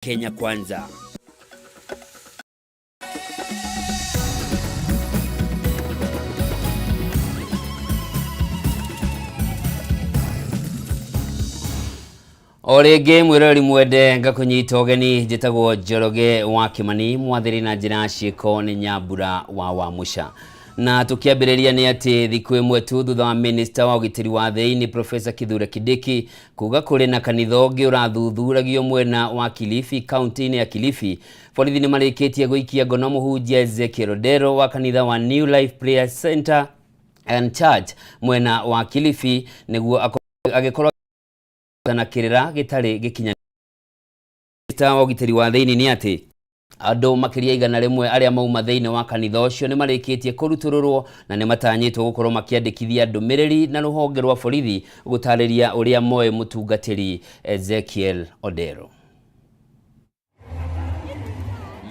Kenya Kwanza. O rĩngĩ mwĩroreri mwende, ngakũnyita ũgeni. Njĩtagwo Njoroge wa Kĩmani, mwathĩri na njĩra ya ciĩko nĩ Nyambura wa Wamũca. Na tũkĩambĩrĩria nĩ atĩ thikũ ĩmwe tu thutha wa minista wa ũgitĩri wa thĩinĩ Professor Kithure Kindiki kuga kũrĩ na kanitha ũngĩ ũrathuthuragio mwena wa Kilifi, kaunti-inĩ ya Kilifi, borithi nĩ marĩkĩtie gũikia ngono mũhunjia Ezekiel Odero wa kanitha wa New Life Prayer Center and Church mwena wa Kilifi nĩguo agĩkorwo na kĩrĩra gĩtarĩ gĩkinyanĩru. Minista wa ũgitĩri wa thĩinĩ nĩ atĩ andũ makĩria 100 arĩa mauma thĩinĩ wa kanitha ũcio nĩ marĩkĩtie kũrutũrũrwo na nĩ matanyĩtwo gũkorwo makĩandĩkithia ndũmĩrĩri na rũhonge rwa borithi gũtarĩria ũrĩa moĩ mũtungatĩri Ezekiel Odero.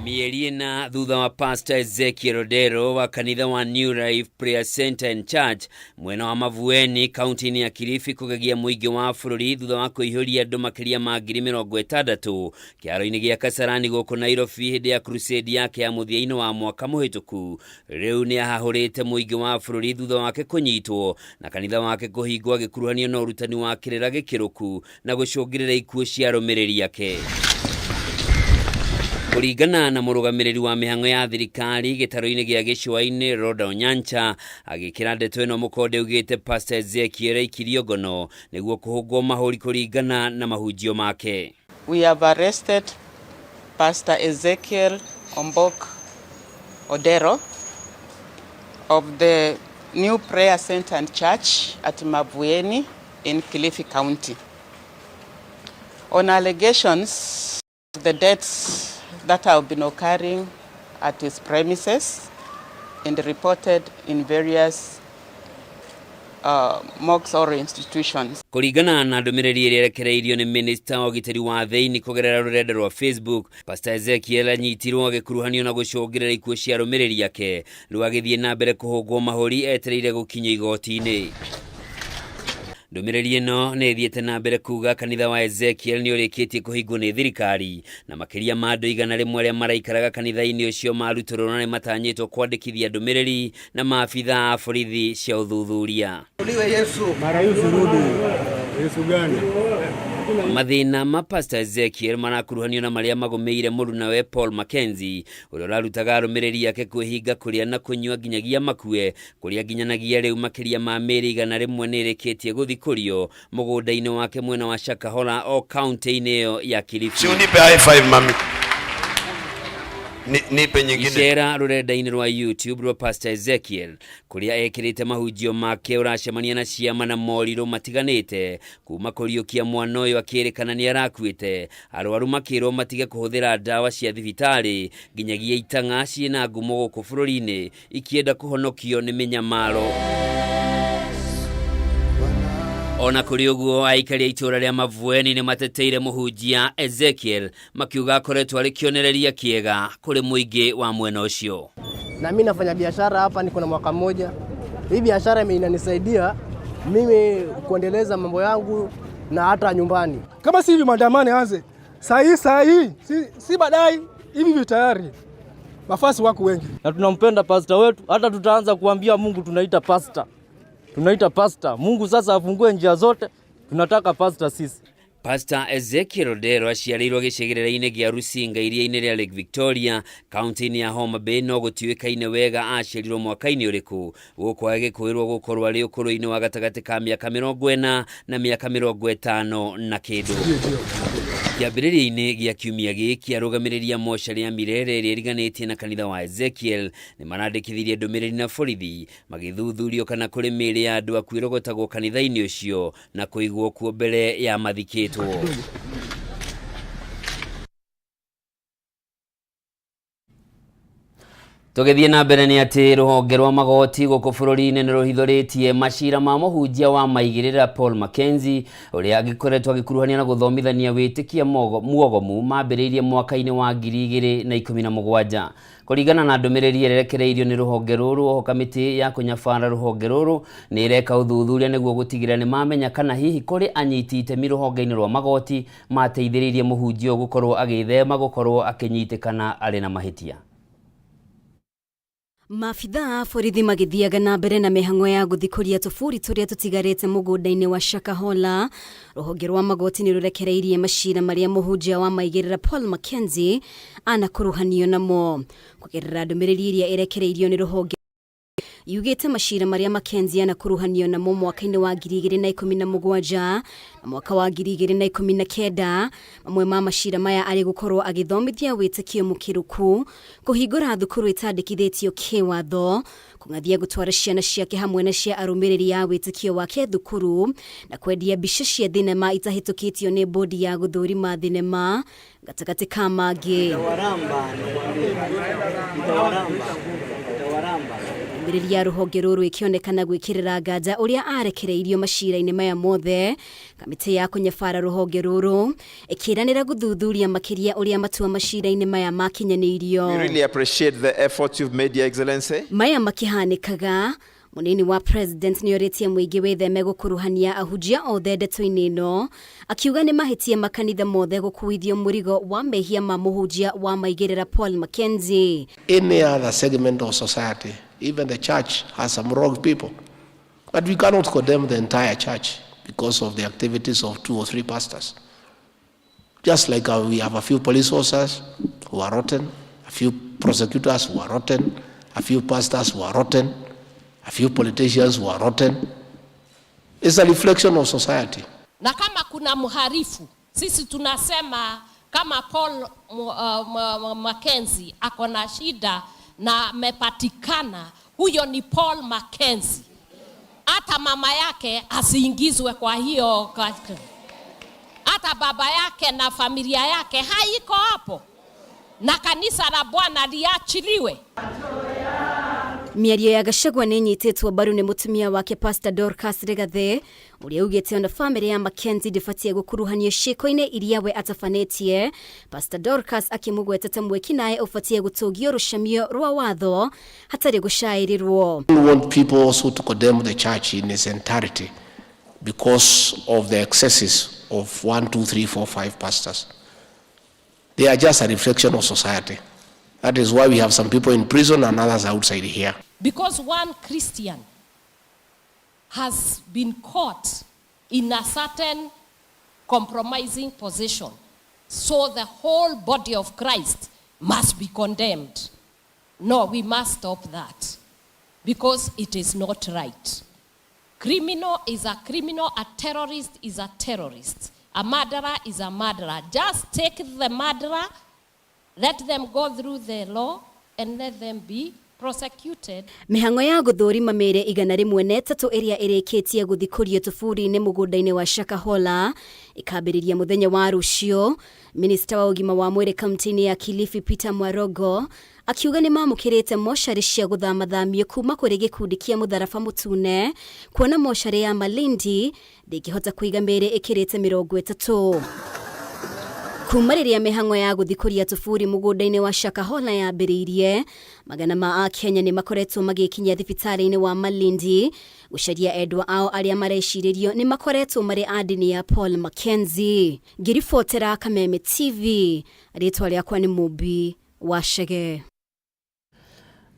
Mĩeri 4 thutha wa Pastor Ezekiel Odero wa kanitha wa New Life Prayer Center and Church mwena wa Mavueni, kaunti-inĩ ya Kilifi, kũgegia mũingĩ wa bũrũri thutha wa kũihũria andũ makĩria ma 60,000 kĩharo-inĩ gĩa Kasarani gũkũ Nairobi hĩndĩ ya crusade yake ya mũthia-inĩ wa mwaka mũhĩtũku, rĩu nĩ ahahũrĩte mũingĩ wa bũrũri thutha wake kũnyitwo na kanitha wake kũhingwo agĩkuruhanio na ũrutani wa kĩrĩra gĩkĩrũku na gũcũngĩrĩra ikuũ cia arũmĩrĩri ake. Kũringana na mũrũgamĩrĩri wa mĩhang'o ya thirikari gĩtarũ-inĩ gĩa gĩcũa-inĩ Rhoda Onyancha, agĩkĩra ndeto ĩno mũkonde augĩte Pastor Ezekiel aikirio ngono nĩguo kũhũngwo mahũri kũringana na mahunjio make. We have arrested Pastor Ezekiel Ombok Odero of the New Prayer Center and Church at Mavueni in Kilifi County on allegations of the deaths that have been occurring at his premises and reported in various mosques or institutions. Kũringana na ndũmĩrĩri ĩrĩa ĩrekereirio nĩ minista wa ũgitĩri wa thĩinĩ kũgerera rũrenda rwa Facebook, Pastor Ezekiel anyitirwo agĩkuruhanio na gũcũngĩrĩra ikuũ cia arũmĩrĩri ake, rĩu agĩthiĩ na mbere kũhũngwo mahũri etereire gũkinya igoti-inĩ. Ndũmĩrĩri ĩno nĩ ĩthiĩte na mbere kuga kanitha wa Ezekiel nĩ ũrĩkĩtie kũhingwo nĩ thirikari na makĩria ma andũ 100 arĩa maraikaraga kanitha-inĩ ũcio marutũrũrwo na nĩ matanyĩtwo kwandĩkithia ndũmĩrĩri na maabitha a borithi cia ũthuthuria. Mara hii usirudi. Yesu gani? Mathĩna ma Pastor Ezekiel marakuruhanio na marĩa magũmĩire mũrunawe Paul Mackenzie, ũrĩa ũrarutaga arũmĩrĩri ake kwĩhinga kũrĩa na kũnyua nginyagia makue, kũrĩa nginyanagia rĩu makĩria ma mĩĩrĩ 100 nĩ ĩrĩkĩtie gũthikũrio mũgũnda-inĩ wake mwena wa Shakahola o kaunti-inĩ ĩyo ya Kilifi. Si unipe high five, mami. Nipe nyingine. Icera rũrenda-inĩ rwa YouTube rwa Pastor Ezekiel kũrĩa ekĩrĩte mahunjio make ũracemania na ciama na morirũ matiganĩte, kuma kũriũkia mwana ũyũ akĩrĩkana nĩ arakuĩte, arwaru makĩrwo matige kũhũthĩra ndawa cia thibitarĩ, nginyagia itang'a ciĩna ngumo gũkũ bũrũri-inĩ ikĩenda kũhonokio nĩ mĩnyamaro. Ona kũrĩ ũguo, aikari a itũũra rĩa Mavueni nĩ mateteire mũhunjia Ezekiel makiuga akoretwo arĩ kĩonereria kĩega kũrĩ mũingĩ wa mwena ũcio. Na mimi nafanya biashara hapa, niko na mwaka mmoja. Hii biashara inanisaidia mimi kuendeleza mambo yangu na hata nyumbani. Kama si hivi maandamano yaanze saa hii, saa hii, si baadaye, hivi hivi tayari. Mafasi wako wengi. Na tunampenda pastor wetu, hata tutaanza kuambia Mungu tunaita pastor. Tunaita pastor. Mungu sasa afungue njia zote, tunataka pastor sisi. Pastor Ezekiel Odero aciarĩirwo gĩcigĩrĩra-inĩ gĩa Rusinga iria-inĩ rĩa Lake Victoria, kaunti-inĩ ya Homa Bay, no gũtiũĩkaine wega aciarirwo mwaka-inĩ ũrĩkũ, gũkũ agĩkũĩrwo gũkorwo arĩ ũkũrũ-inĩ wa gatagatĩ ka mĩaka 40 na mĩaka 50 na kĩndũ. Kĩambĩrĩria-inĩ gĩa kiumia gĩkĩ, arũgamĩrĩri a mocarĩ ya Mirere ĩrĩa ĩriganĩtie na kanitha wa Ezekiel nĩ marandĩkithirie ndũmĩrĩri na borithi magĩthuthurio kana kũrĩ mĩĩrĩ ya andũ akuũ ĩrogotagwo kanitha-inĩ ũcio na kũigwo kuo mbere ya mathikĩtwo. Tũgĩthiĩ na mbere nĩ atĩ rũhonge rwa magoti gũkũ bũrũri-inĩ nĩ rũhithũrĩtie macira ma mũhunjia wa maigĩrĩra Paul Mackenzie ũrĩa agĩkoretwo agĩkuruhania na gũthomithania wĩtĩkia muogomu mambĩrĩirie mwaka-inĩ wa 2017. Kũringana na ndũmĩrĩri ĩrerekereirio nĩ rũhonge rũrũ, oho kamĩtĩ ya kũnyabara rũhonge rũrũ nĩ ĩreka ũthuthuria nĩguo gũtigĩrĩra nĩ mamenya kana hihi kũrĩ anyiti itemi rũhonge-inĩ rwa magoti mateithĩrĩirie mũhunjia ũyũ gũkorwo agĩthema gũkorwo akĩnyitĩkana arĩ na mahĩtia. Maabithaa a borithi magĩthiaga na mbere na mĩhang'o ya gũthikũria tũburi tũrĩa tũtigarĩte mũgũnda-inĩ wa Shakahola. Rũhonge rwa magoti nĩ rũrekereirie macira marĩa mũhunjia wa maigĩrĩra Paul Mackenzie anakuruhanio namo. Kũgerera ndũmĩrĩri ĩrĩa ĩrekereirio nĩ rũhonge yugĩte macira marĩa Mackenzie anakuruhanio namo mwaka-inĩ wa 2017 na mwaka wa 2019. Mamwe ma macira maya arĩ gũkorwo agĩthomithia wĩtĩkio mũkĩrũku, kũhingũra thukuru ĩtandĩkithĩtio kĩwatho, kũng'athia gũtwara ciana ciake hamwe na cia arũmĩrĩri a wĩtĩkio wake thukuru, na kwendia mbica cia thinema itahĩtũkĩtio nĩ bodi ya gũthũrima thinema gatagatĩ ka mangĩ. Ndũmĩrĩri ya rũhonge rũrũ ĩkĩonekana gwĩkĩrĩra nganja ũrĩa arekereirio macira-inĩ maya mothe. Kamĩtĩ ya kũnyabara rũhonge rũrũ ĩkĩranĩra gũthuthuria makĩria ũrĩa matua macira-inĩ maya makinyanĩirio. We really appreciate the effort you've made, Your Excellency. Maya makĩhanĩkaga, mũnini wa president nĩorĩtie mũingĩ wĩtheme gũkuruhania ahunjia othe ndeto-inĩ ĩno, akiuga nĩ mahĩtia makanitha mothe gũkuithio mũrigo wa mehia ma mũhunjia wa maigĩrĩra Paul Mackenzie. Any other segment of society, even the church has some wrong people. But we cannot condemn the entire church because of the activities of 2 or 3 pastors. Just like we have a few police officers who are rotten, a few prosecutors who are rotten, a few pastors who are rotten, a few politicians who are rotten. It's a reflection of society. Na kama kuna mharifu, sisi tunasema kama Paul Mackenzie ako na shida na amepatikana, huyo ni Paul Mackenzie. Hata mama yake asiingizwe kwa hiyo, hata baba yake na familia yake haiko hapo, na kanisa la Bwana liachiliwe. Mĩario ya Gachagua nĩ ĩnyitĩtwo mbaru nĩ mũtumia wake Pastor Dorcas Rigathi, ũrĩa augĩte ona famĩlĩ ya Mackenzie ndĩbatiĩ gũkuruhanio ciĩko-inĩ iria we atabanĩtie. Pastor Dorcas akĩmũgweta ta mwĩki-naĩ ũbatiĩ gũtũgio rũcemio rwa watho hatarĩ gũcaĩrĩrwo. We want people also to condemn the church in its entirety because of the excesses of 1, 2, 3, 4, 5 pastors. They are just a reflection of society. That is why we have some people in prison and others outside here. Because one Christian has been caught in a certain compromising position, so the whole body of Christ must be condemned. No, we must stop that because it is not right. Criminal is a criminal, a terrorist is a terrorist, a murderer is a murderer. Just take the murderer, let them go through the law and let them be prosecuted. Mĩhang'o ya gũthũrima mĩĩrĩ 103 ĩrĩa ĩrĩkĩtie gũthikũrio tũburi-inĩ mũgũnda-inĩ wa Shakahola ĩkambĩrĩria mũthenya wa rũciũ. Minista wa ũgima wa mwĩrĩ kaunti-inĩ ya Kilifi Peter Mwarogo akiuga nĩ mamũkĩrĩte mocarĩ cia gũthamathamio kuma kũrĩ gĩkundi kĩa Mũtharaba Mũtune, kuona mocarĩ ya Malindi ndĩngĩhota kũiga mĩĩrĩ ĩkĩrĩte 30. Kuma rĩrĩa mĩhang'o ya gũthikũria tũburi mũgũnda-inĩ wa Shakahola yambĩrĩirie, magana ma Akenya nĩ makoretwo magĩkinya thibitarĩ-inĩ wa Malindi gũcaria endwa ao arĩa marecirĩrio nĩ makoretwo marĩ a ndini ya Paul Mackenzie. Ngĩribotera Kameme TV, rĩtwa rĩakwa nĩ Mũmbi wa Chege.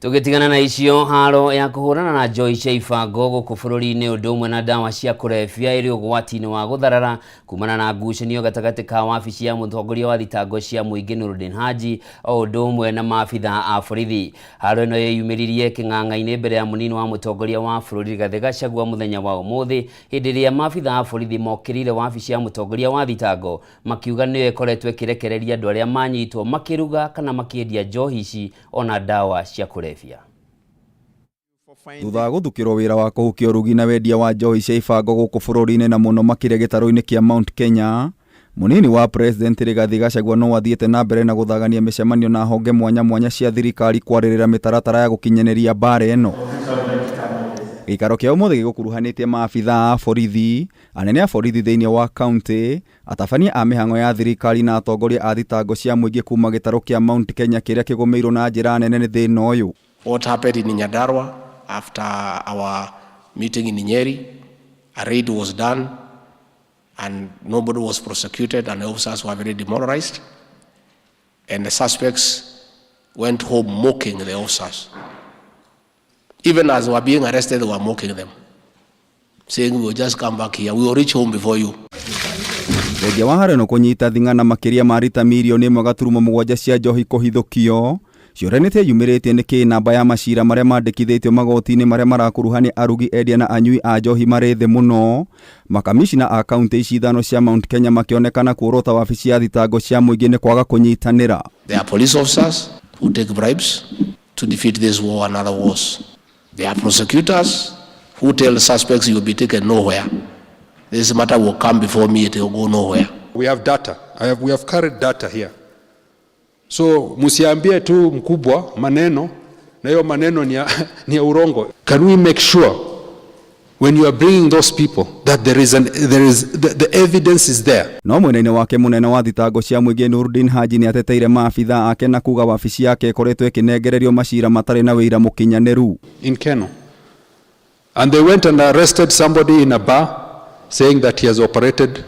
Tũgĩtigana na icio, haro ya kũhũrana na njohi cia ibango gũkũ bũrũri-inĩ ũndũ ũmwe na ndawa cia kũrebia ĩrĩ ũgwati-inĩ wa gũtharara kumana na ngucanio gatagatĩ ka wabici ya mũtongoria wa thitango cia mũingĩ Nurdin Haji o ũndũ ũmwe na maabitha a borithi. Haro ĩno yeyumĩririe kĩng'ang'a-inĩ mbere ya mũnini wa mũtongoria wa bũrũri Rigathĩ Gachagua mũthenya wa ũmũthĩ, hĩndĩ ĩrĩa maabitha a borithi mokĩrĩire wabici ya mũtongoria wa thitango makiuga nĩyo ĩkoretwo ĩkĩrekereria andũ arĩa manyitwo makĩruga kana makĩendia njohi ici ona ndawa cia kũrebia. Thutha wa gũthukĩrwo wĩra wa kũhukia ũrugi na wendia wa njohi cia ibango gũkũ bũrũri-inĩ na mũno makĩria gĩtarũ-inĩ kĩa Mount Kenya, Munini wa President Rigathi Gachagua no athiĩte na mbere na gũthagania mĩcemanio na honge mwanya mwanya cia thirikari kwarĩrĩra mĩtaratara ya gũkinyanĩria mbara ĩno. Gĩikaro kĩa ũmũthĩ gĩgũkuruhanĩtie maabitha a borithi, anene a borithi thĩinĩ wa kaunti, atabania a mĩhang'o ya thirikari na atongoria a thitango cia mũingĩ kuma gĩtarũ kĩa Mount Kenya kĩrĩa kĩgũmĩirwo na njĩra nene nĩ thĩna ũyũ. What happened in Nyandarua after our meeting in Nyeri, a raid was done and nobody was prosecuted and the officers were very demoralized and the suspects went home mocking the officers. Even as they were being arrested, they were mocking them, saying, we will just come back here, we will reach home before you. Thengia wa haro ĩno kũnyita thing'a makĩria ma rita mirioni 1.7 cia njohi kũhithũkio ciũria nĩciĩyumĩrĩtie nĩkĩĩ namba ya macira marĩa mandĩkithĩtio magoti-inĩ marĩa marakuruhania arugi, endia na anyui a njohi marĩ thĩ mũno. Makamishna a kaunti ici ithano cia Mount Kenya makĩonekana kuorota wabici ya thitango cia mũingĩ nĩ kwaga kũnyitanĩra. There are police officers who take bribes to defeat this war and other wars. There are prosecutors who tell suspects you will be taken nowhere. This matter will come before me, it will go nowhere. We have data. We have carried data here. So msiambie tu mkubwa maneno na hiyo maneno ni ya urongo. Can we make sure when you are bringing those people that there is an, there is the evidence is there? No mwena-inĩ wake mũnene wa thitango cia mũingĩ Nurdin Haji nĩ ateteire maabitha ake na kuga wabici yake ĩkoretwo ĩkĩnengererio macira matarĩ na wĩira mũkinyanĩru. In Keno. And they went and arrested somebody in a bar saying that he has operated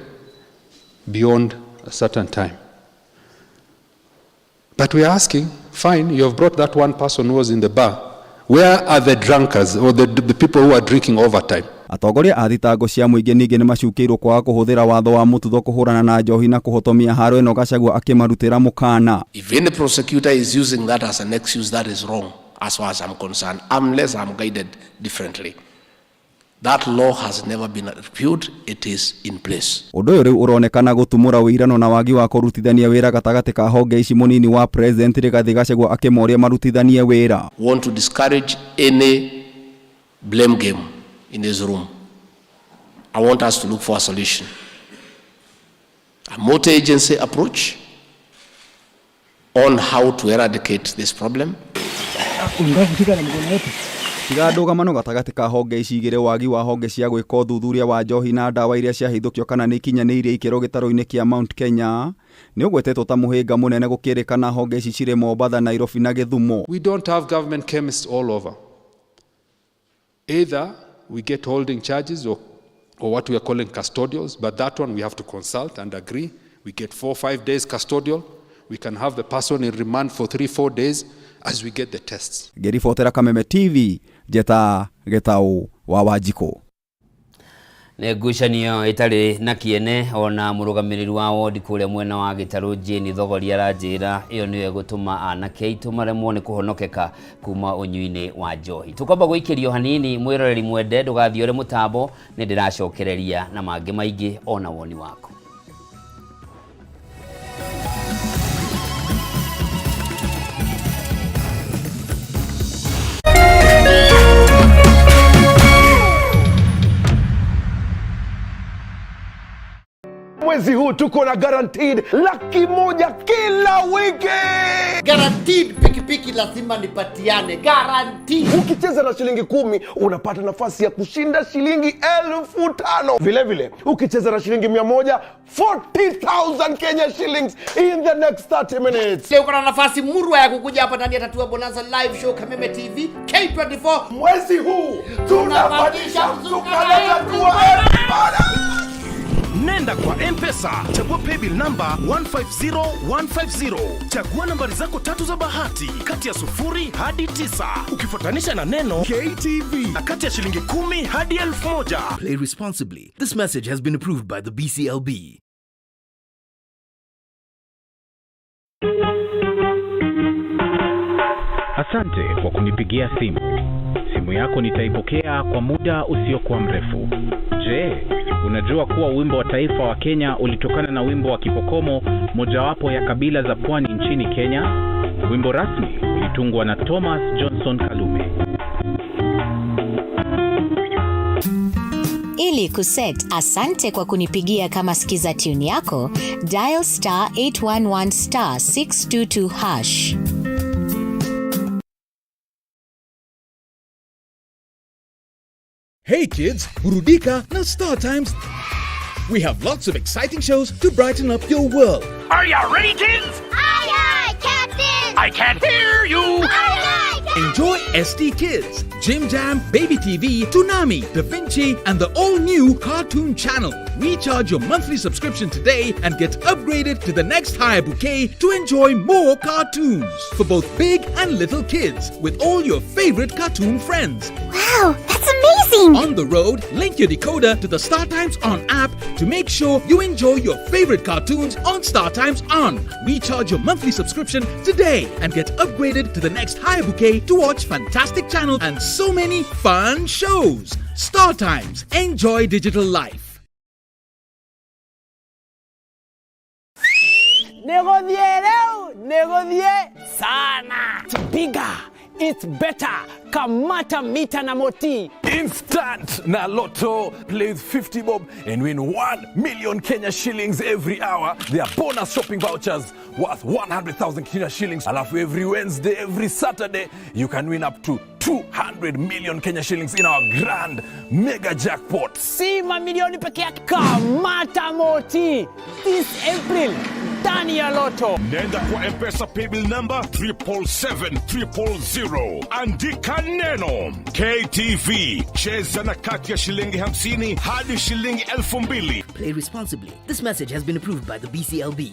beyond a certain time. But we are asking, fine, you have brought that one person who was in the bar. Where are the drunkards or the people who are drinking overtime? Atongoria a thitango cia mũingĩ ningĩ nĩ macukĩirwo kwaga kũhũthĩra watho wa mũtutho kũhũrana na njohi na kũhotomia haro ĩno Gachagua akĩmarutĩra mũkana. If any prosecutor is using that as an excuse, that is wrong as far as I'm concerned, unless I'm guided differently. That law has never been repealed, it is in place. Ũndũ ũyũ rĩu ũronekana gũtumũra ũirano na wagi wa kũrutithania wĩra gatagatĩ ka honge ici mũnini wa President Rigathi Gachagua akĩmoria marutithanie wĩra. Want to discourage any blame game in this room. I want us to look for a solution. A multi-agency approach on how to eradicate this problem. Tiga ndũgamano gatagatĩ ka honge ici igĩrĩ wagi wa honge cia gwĩka ũthuthuria wa njohi na ndawa iria ciahithũkio kana nĩ ikinyanĩirie ikĩro gĩtarũ-inĩ kĩa Mount Kenya nĩ ũgwetetwo ta mũhĩnga mũnene gũkĩrĩkana honge ici cirĩ Mombatha, Nairobi na Gĩthumo. We don't have government chemists all over. Either we get holding charges or what we are calling custodials, but that one we have to consult and agree. We get 4 or 5 days custodial. We can have the person in remand for 3-4 days as we get the tests. Ngĩribotera Kameme TV, Njeta Gĩtaũ wa Wanjikũ. Nĩ ngucanio ĩtarĩ na kĩene ona mũrũgamĩrĩri wa wodi kũrĩa mwena wa Gĩtarũ Jane Thogori aranjĩra ĩyo nĩyo ĩgũtũma anake aitũ maremwo nĩ kũhonokeka kuma ũnyui-inĩ wa njohi. Tũkwamba gũikĩrio hanini mwĩroreri mwende ndũgathiĩ ũrĩ mũtambo nĩ ndĩracokereria na mangĩ maingĩ ona woni waku. Mwezi huu tuko na guaranteed 100,000 kila wiki. Guaranteed pikipiki lazima nipatiane. Guaranteed. Ukicheza na shilingi 10 unapata nafasi ya kushinda shilingi 5,000. Vile vile ukicheza na shilingi 100, 40,000 Kenya shillings in the next 30 minutes. Leo kuna nafasi murwa ya kukuja hapa ndani ya Tatua Bonanza live show Kameme TV K24. Mwezi huu tunapandisha mzuka na Tatua everybody. Nenda kwa M-Pesa, chagua paybill number 150150. Chagua nambari zako tatu za bahati kati ya 0 hadi 9, ukifuatanisha na neno KTV na kati ya shilingi 10 hadi 1,000. Play responsibly. This message has been approved by the BCLB. Asante kwa kunipigia simu. Simu yako nitaipokea kwa muda usiokuwa mrefu. Je, unajua kuwa wimbo wa taifa wa Kenya ulitokana na wimbo wa Kipokomo, mojawapo ya kabila za pwani nchini Kenya? Wimbo rasmi ulitungwa na Thomas Johnson Kalume. Ili kuset asante kwa kunipigia kama skiza tune yako, dial star 811 star 622 hash. Hey kids, burudika na Star Times. We have lots of exciting shows to brighten up your world. Are you ready, kids? Aye, aye, Captain! I can't hear you! Aye, aye, Captain! Enjoy SD Kids, Jim Jam, Baby TV, Toonami, Da Vinci, and the all new Cartoon Channel. Recharge your monthly subscription today and get upgraded to the next higher bouquet to enjoy more cartoons for both big and little kids with all your favorite cartoon friends. Wow, that's amazing! On the road, link your decoder to the StarTimes On app to make sure you enjoy your favorite cartoons on StarTimes On. Recharge your monthly subscription today and get upgraded to the next higher bouquet to watch fantastic channels and so many fun shows. StarTimes, enjoy digital life. Nĩgũthiĩ rĩu nĩgũthiĩ sana. It's bigger, it's better. Kamata mita na moti. Instant na Lotto plays 50 bob and win 1 million Kenya shillings every hour. There are bonus shopping vouchers worth 100,000 Kenya shillings. Alafu every Wednesday, every Saturday, you can win up to 200 million Kenya shillings in our grand mega jackpot. Si mamilioni peke yake. Kamata moti. This April ndani ya Lotto. Nenda kwa M-Pesa paybill number 777 andika neno KTV, cheza na kati ya shilingi 50 hadi shilingi 2000. Play responsibly. This message has been approved by the BCLB.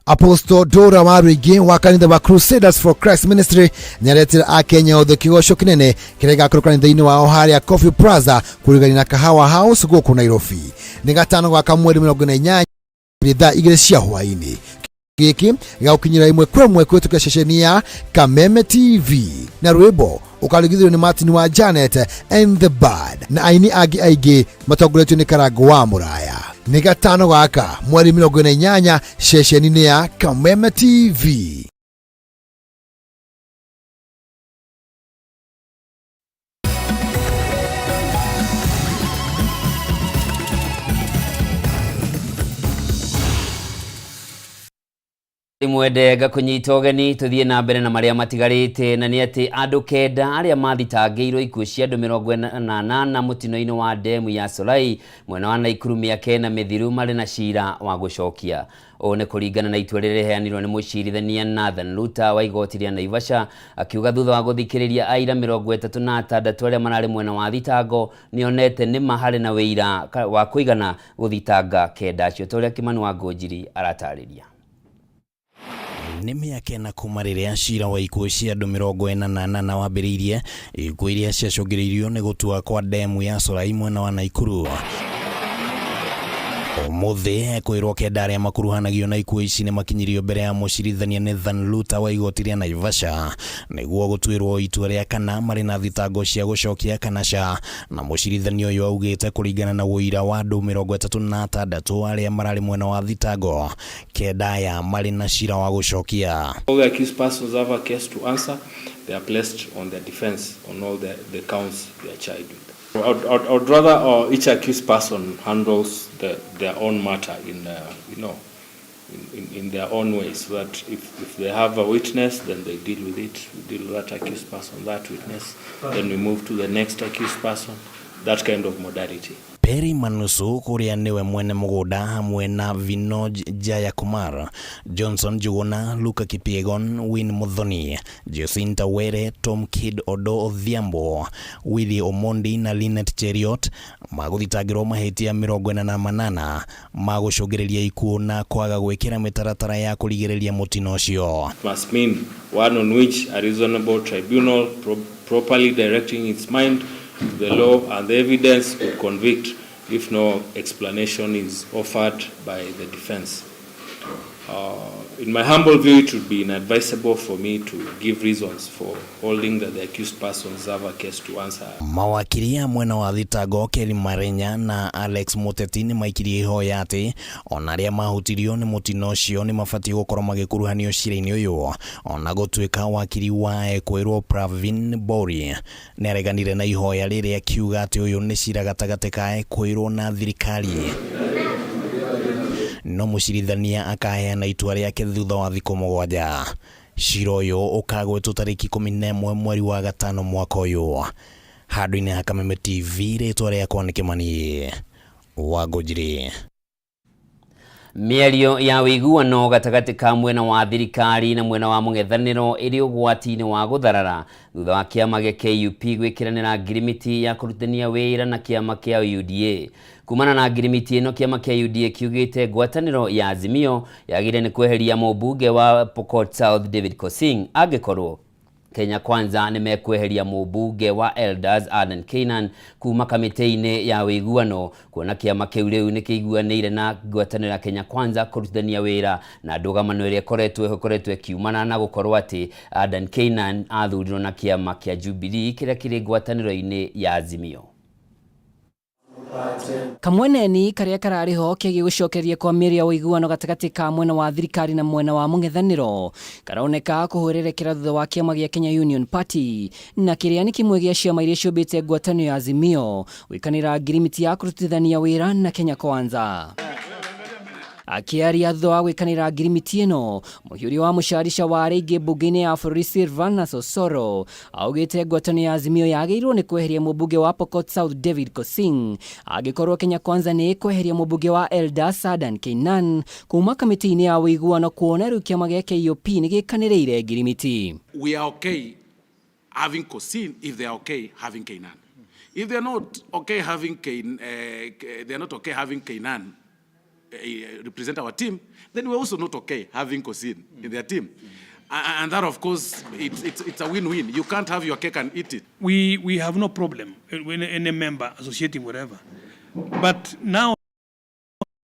Apostle Dora Waruingi wa kanitha wa Crusaders for Christ Ministry nĩaretire akenya othe kĩgoco kĩnene kĩrĩa gĩgakorwo kanitha-inĩ wao harĩa Coffee Plaza kũrigania na Kahawa House gũkũ Nairobi. Nĩ gatano gwa kamweri 48 thaa 2 cia hwaĩ-inĩ. Gĩkĩ gĩgagũkinyĩra ĩmwe kwa ĩmwe kũhĩtũkĩra ceceni ya Kameme TV na rwĩmbo ũkarugithio nĩ Martin wa Janet and the Band na aini angĩ aingĩ matongoretio nĩ Karango wa Mũraya. Nĩ gatano gaka mweri 48 ceceni-inĩ ya Kameme TV. Mwende ngakũnyita ũgeni tũthiĩ na mbere na marĩa matigarĩte na nĩ atĩ andũ kenda arĩa mathitangĩirwo ikuũ cia andũ 48 mũtino-inĩ wa ndemu ya Solai mwena wa Naikuru mĩaka ĩna mĩthiru marĩ na cira wa gũcokia. Ũũ nĩ kũringana na itua rĩrĩa rĩheanirwo nĩ mũcirithania Nathan Luta wa igoti rĩa Naivasha akiuga thutha wa gũthikĩrĩria aira 36 arĩa mararĩ mwena wa thitango nĩonete nĩma harĩ na wĩira wa kũigana gũthitanga kenda acio ta ũrĩa Kimani wa Ngũnjiri aratarĩria. Nĩ mĩaka ĩna kuma rĩrĩa cira wa ikuũ cia andũ 48 wambĩrĩirie, ikuũ iria ciacũngĩrĩirio nĩ gũtua kwa ndemu ya Solai mwena wa Naikuru. Ũmũthĩ kwĩrwo kenda arĩa makuruhanagio na ikuũ ici nĩ makinyirio mbere ya mũcirithania Nathan Luta wa igoti rĩa Naivasha nĩguo gũtuĩrwo itua rĩa kana marĩ na thitango cia gũcokia kana ca, na mũcirithania ũyũ augĩte kũringana na ũira wa andũ 36 arĩa mararĩ mwena wa thitango, kenda aya marĩ na cira wa gũcokia. All the accused persons have a case to answer. They are placed on their defense on all the counts they are charged with. I'd rather each accused person handles their own matter in their own way, so that if they have a witness, then they deal with it. We deal with that accused person, that witness. Then we move to the next accused person. That kind of modality. Perry Manusu kuria niwe mwene mugunda hamwe na Vinoj Jayakumar, Johnson Juguna, Luka Kipyegon, Win Muthoni, Jacinta Were, Tom Kid Odo Odhiambo, Willy Omondi na Linet Cheriot maguthitangirwo mahitia 48 ma gucungiriria ikuũ na kwaga gwikira mitaratara ya kurigiriria mutino ucio. Must mean one on which a reasonable tribunal properly directing its mind to the law and the evidence could convict if no explanation is offered by the defense. Uh, in my humble view, it would be inadvisable for me to give reasons for holding that the accused persons have a case to answer. Mawakiri a mwena wa thitango Kelly Marenya na Alex Muteti nĩ maikirie ihoya atĩ ona arĩa mahutirio nĩ mũtino ũcio nĩ mabatiĩ gũkorwo magĩkuruhanio cira-inĩ ũyũ, ona gũtuĩka wakiri wa ekwĩrwo Pravin Bori nĩ areganire na ihoya rĩrĩ akiuga atĩ ũyũ nĩ cira gatagatĩ ka ekwĩrwo na thirikari, no mũcirithania akaheana itua rĩake thutha wa thikũ 7. Cira ũyũ ũkagwetwo tarĩki 11 mweri wa gatano mwaka ũyũ. Handũ-inĩ ha Kameme TV, rĩtwa rĩakwa nĩ Kĩmani wa Ngũnjiri. Mĩario ya ũiguano gatagatĩ ka mwena wa thirikari na mwena wa mũng'ethanĩro ĩrĩ ũgwati-inĩ wa gũtharara thutha wa kĩama gĩa KUP gwĩkĩranĩra ngirimiti ya kũrutithania wĩra na kĩama kĩa UDA. Kumana na ngirimiti ĩno, kĩama kĩa UDA kiugĩte ngwatanĩro ya Azimio yagĩrĩire nĩ kweheria mũmbunge wa Pokot South David Kosing angĩkorwo Kenya Kwanza nĩ mekweheria mũmbunge wa Elders Adan Keynan kuma kamĩtĩ-inĩ ya ũiguano, kuona kĩama kĩu rĩu nĩ kĩiguanĩire na ngwatanĩro ya Kenya Kwanza kũrutithania wĩra na ndũgamano ĩrĩa ĩkoretwo ĩkiumana na gũkorwo atĩ Adan Keynan athurirwo na kĩama kĩa Jubilee kĩrĩa kĩrĩ ngwatanĩro-inĩ ya Azimio. Kamweneni karĩa kararĩ ho kegiĩ gũcokereria kwa mĩario ya ũiguano gatagatĩ ka mwena wa thirikari na mwena wa mũng'ethanĩro karoneka kũhwererekera thutha wa kĩama gĩa Kenya Union Party na kĩrĩa nĩ kĩmwe gĩa ciama iria ciũmbĩte ngwatanĩro ya Azimio gwĩkanĩra ngirimiti ya kũrutithania wĩra na Kenya Kwanza. Akĩaria thutha wa gwĩkanĩra ngirimiti ĩno, mũhiũria wa mũcarica wa arĩa aingĩ mbunge-inĩ ya bũrũri Silvanus Osoro augĩte ngwatanĩro ya Azimio yagĩrĩirwo nĩ kweheria mũmbunge wa Pokot South David Kosing angĩkorwo Kenya Kwanza nĩ ĩkweheria mũmbunge wa Eldas Adan Keynan kuma kamĩtĩ-inĩ ya ũiguano, kuona rĩu kĩama gĩa KUP nĩ gĩkanĩrĩire ngirimiti. We are okay having Kosing if they are okay having Keynan. If they are not okay having Kein, they are not okay having Keynan represent our team, then we're also not okay having Kosing in their team. And that, of course, it's a win-win. You can't have your cake and eat it. We have no problem with any member associating whatever. But now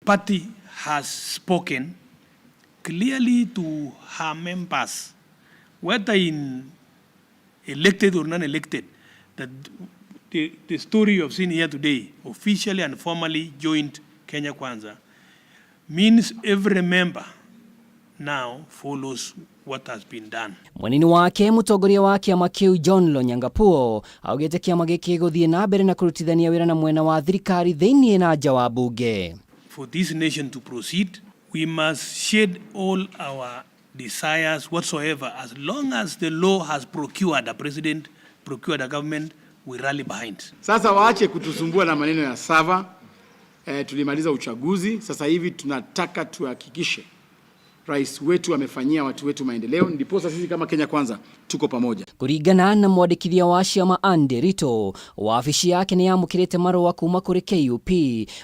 party has spoken clearly to her members, whether in elected or non-elected, that the story you have seen here today, officially and formally joined Kenya Kwanza, means every member now follows what has been done. Mwenini wake mũtongoria wa kĩama kĩu John Lonyangapuo augĩte kĩama gĩkĩ gĩgũthiĩ na mbere na kũrutithania wĩra na mwena wa thirikari thĩinĩ na nja wa bunge. For this nation to proceed, we must shed all our desires whatsoever. As long as the law has procured a president, procured a government, we rally behind. Sasa waache kutusumbua na maneno ya sava. Tulimaliza uchaguzi, sasa hivi tunataka tuhakikishe rais wetu amefanyia watu wetu maendeleo, ndiposa sisi kama Kenya Kwanza tuko pamoja. Kuringana na mwandĩkithia wa ciama Andy Rito, wabici yake nĩ yamũkĩrĩte marũa kuma kũrĩ KUP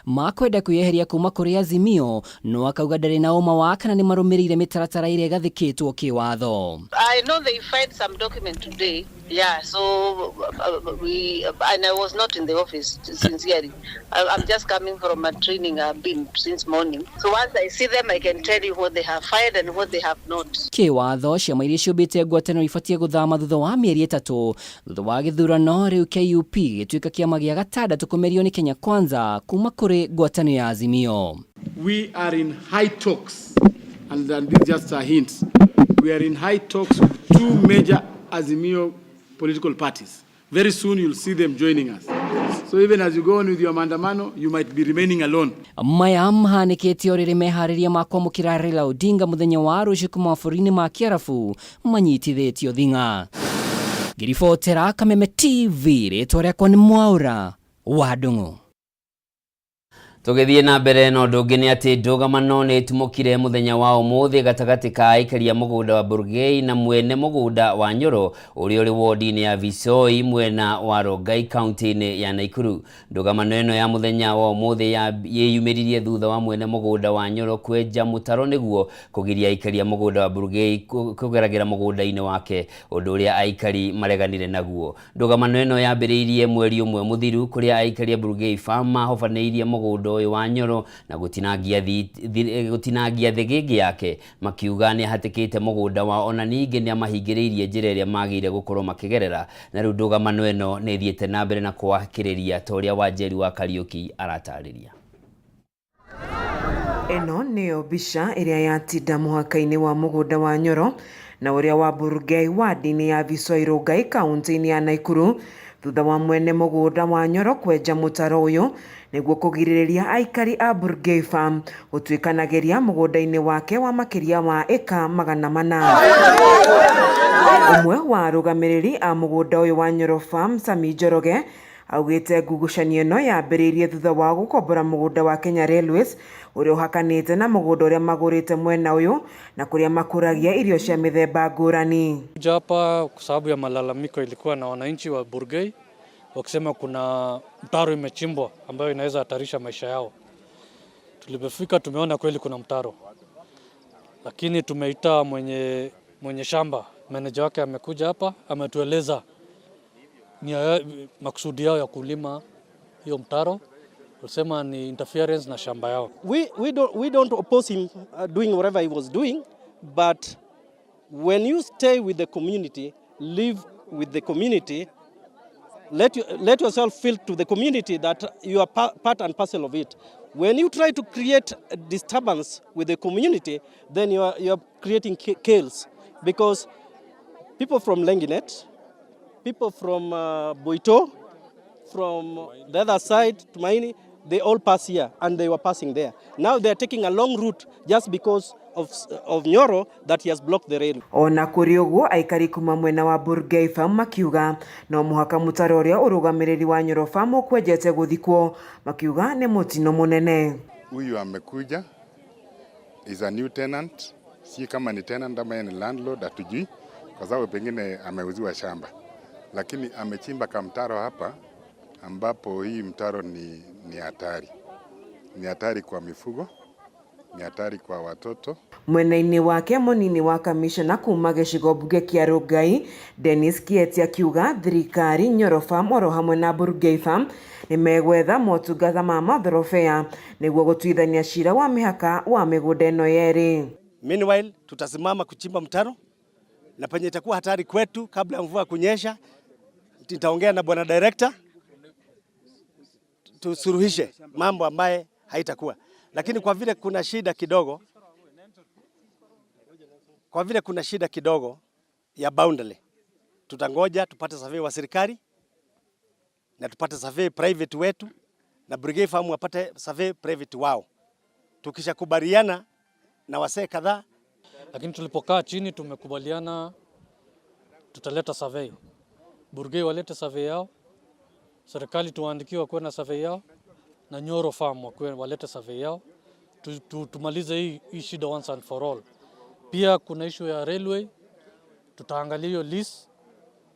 makwenda kwĩyeheria kuma kũrĩ Azimio, no akauga ndarĩ na ũma wa kana nĩ marũmĩrĩire mĩtaratara ĩrĩa ĩgathĩkĩtwo kĩwatho. I know they filed some document today. Yeah, so we and I was not in the office, sincerely. I'm just coming from a training I've been since morning. So once I see them, I can tell you what they have filed and what they have not. Kĩwatho ciama iria ciũmbĩte ngwatanĩro ibatiĩ gũthama thutha wa mĩeri 3 thutha wa gĩthurano. Rĩu KUP gĩtuĩka kĩama gĩa gatandatũ kũmerio nĩ Kenya Kwanza kuma kũrĩ ngwatanĩro ya Azimio. We are in high talks, and this is just a hint. We are in high talks with two major Azimio political parties. Very soon you'll see them joining us. So even as you go on with your maandamano, you might be remaining alone. Maya mahanĩkĩte o rĩrĩ meharĩria ma kwamũkĩra Raila Odinga mũthenya wa rũciũ kuma mabũrũri-inĩ ma Kĩarabu manyitithĩtio thing'a. Ngĩribotera Kameme TV, rĩtwa rĩakwa nĩ Mwaũra wa Ndung'u. Tũgĩthiĩ na mbere na ũndũ ũngĩ nĩ atĩ ndũgamano nĩ ĩtumũkire mũthenya wa ũmũthĩ gatagatĩ ka aikari a mũgũnda wa Burgei na mwene mũgũnda wa Nyoro ũrĩa ũrĩ wodi-inĩ ya Visoi mwena wa Rongai kaunti-inĩ ya Nakuru. Ndũgamano ĩno ya mũthenya wa ũmũthĩ yĩyumĩririe thutha wa mwene mũgũnda wa Nyoro kwenja mũtaro nĩguo kũgiria aikari a mũgũnda wa Burgei kũgeragĩra mũgũnda-inĩ wake, ũndũ ũrĩa aikari mareganire naguo. Ndũgamano ĩno yambĩrĩirie mweri ũmwe mũthiru kũrĩa aikari a Burgei Farm mahobanĩirie mũgũnda ũyũ wa Nyoro na gũtinangia gũtinangia thĩgĩngĩ yake makiuga nĩ ahatĩkĩte mũgũnda wao ona ningĩ nĩ amahingĩrĩirie njĩra ĩrĩa magĩrĩire gũkorwo makĩgerera na rĩu ndũgamano ĩno nĩ ĩthiĩte na mbere na kwakĩrĩria ta ũrĩa Wanjeri wa Kariũki aratarĩria. Ĩno nĩyo mbica ĩrĩa yatinda mũhaka-inĩ wa mũgũnda wa Nyoro na ũrĩa wa Burgei wadi-inĩ ya Visoi Rongai kaunti-inĩ ya Naikuru thutha wa mwene mũgũnda wa Nyoro kwenja mũtaro ũyũ nĩguo kũgirĩrĩria aikari a Burgei Farm gũtuĩkanagĩria mũgũnda-inĩ wake wa makĩria wa ĩka 400. Ũmwe wa arũgamĩrĩri a mũgũnda ũyũ wa Nyoro Farm, Sami Njoroge, augĩte ngugucanio ĩno yambĩrĩirie thutha wa gũkombora mũgũnda wa Kenya Railways ũrĩa ũhakanĩte na mũgũnda ũrĩa magũrĩte mwena ũyũ na kũrĩa makũragia irio cia mĩthemba ngũrani. Kuja hapa kwa sababu ya malalamiko ilikuwa na wananchi wa Burgei wakisema kuna mtaro imechimbwa ambayo inaweza hatarisha maisha yao. Tulipofika tumeona kweli kuna mtaro, lakini tumeita mwenye shamba, meneja wake amekuja hapa, ametueleza nia makusudi yao ya kulima hiyo mtaro, walisema ni interference na shamba yao. We don't oppose him doing whatever he was doing, but when you stay with the community, live with the community, let yourself feel to the community that you are part and parcel of it. When you try to create a disturbance with the community, then you are creating chaos, because people from Lenginet, people from Boito, from the other side, Tumaini, they all pass here and they were passing there. Now they are taking a long route just because of Nyoro that he has blocked the rail. Ona kũrĩ ũguo, aikari kuma mwena wa Burgei Farm makiuga no mũhaka mũtaro ũrĩa ũrũgamĩrĩri wa Nyoro Farm ũkwenjete gũthikwo, makiuga nĩ mũtino mũnene. Huyu amekuja is a new tenant, si kama ni tenant ama yeye ni landlord hatujui, kwa sababu pengine ameuziwa shamba, lakini amechimba kamtaro hapa ambapo hii mtaro ni hatari, ni hatari kwa mifugo, ni hatari kwa watoto. Mwena-inĩ wake, mũnini wa kamishna kuma gĩcigo mbunge kĩa Rongai Dennis Kieti akiuga thirikari, Nyoro Farm oro hamwe na Burgei Farm nĩ megwetha motungata ma mathorobea nĩguo gũtuithania cira wa mĩhaka wa mĩgũnda ĩno yerĩ. Meanwhile, tutasimama kuchimba mtaro na penye itakuwa hatari kwetu kabla ya mvua kunyesha, nitaongea na bwana director tusuluhishe mambo ambaye haitakuwa, lakini kwa vile kuna shida kidogo, kwa vile kuna shida kidogo ya boundary, tutangoja tupate survey wa serikali na tupate survey private wetu na Burgei Farm wapate survey private wao. Tukishakubaliana na wasee kadhaa. Lakini tulipokaa chini tumekubaliana tutaleta survey. Burgei walete survey yao, serikali tuwaandikie wakuwe na survey yao, na Nyoro Farm wakuwe walete survey yao, tumalize hii shida once and for all. Pia kuna issue ya railway, tutaangalia hiyo lease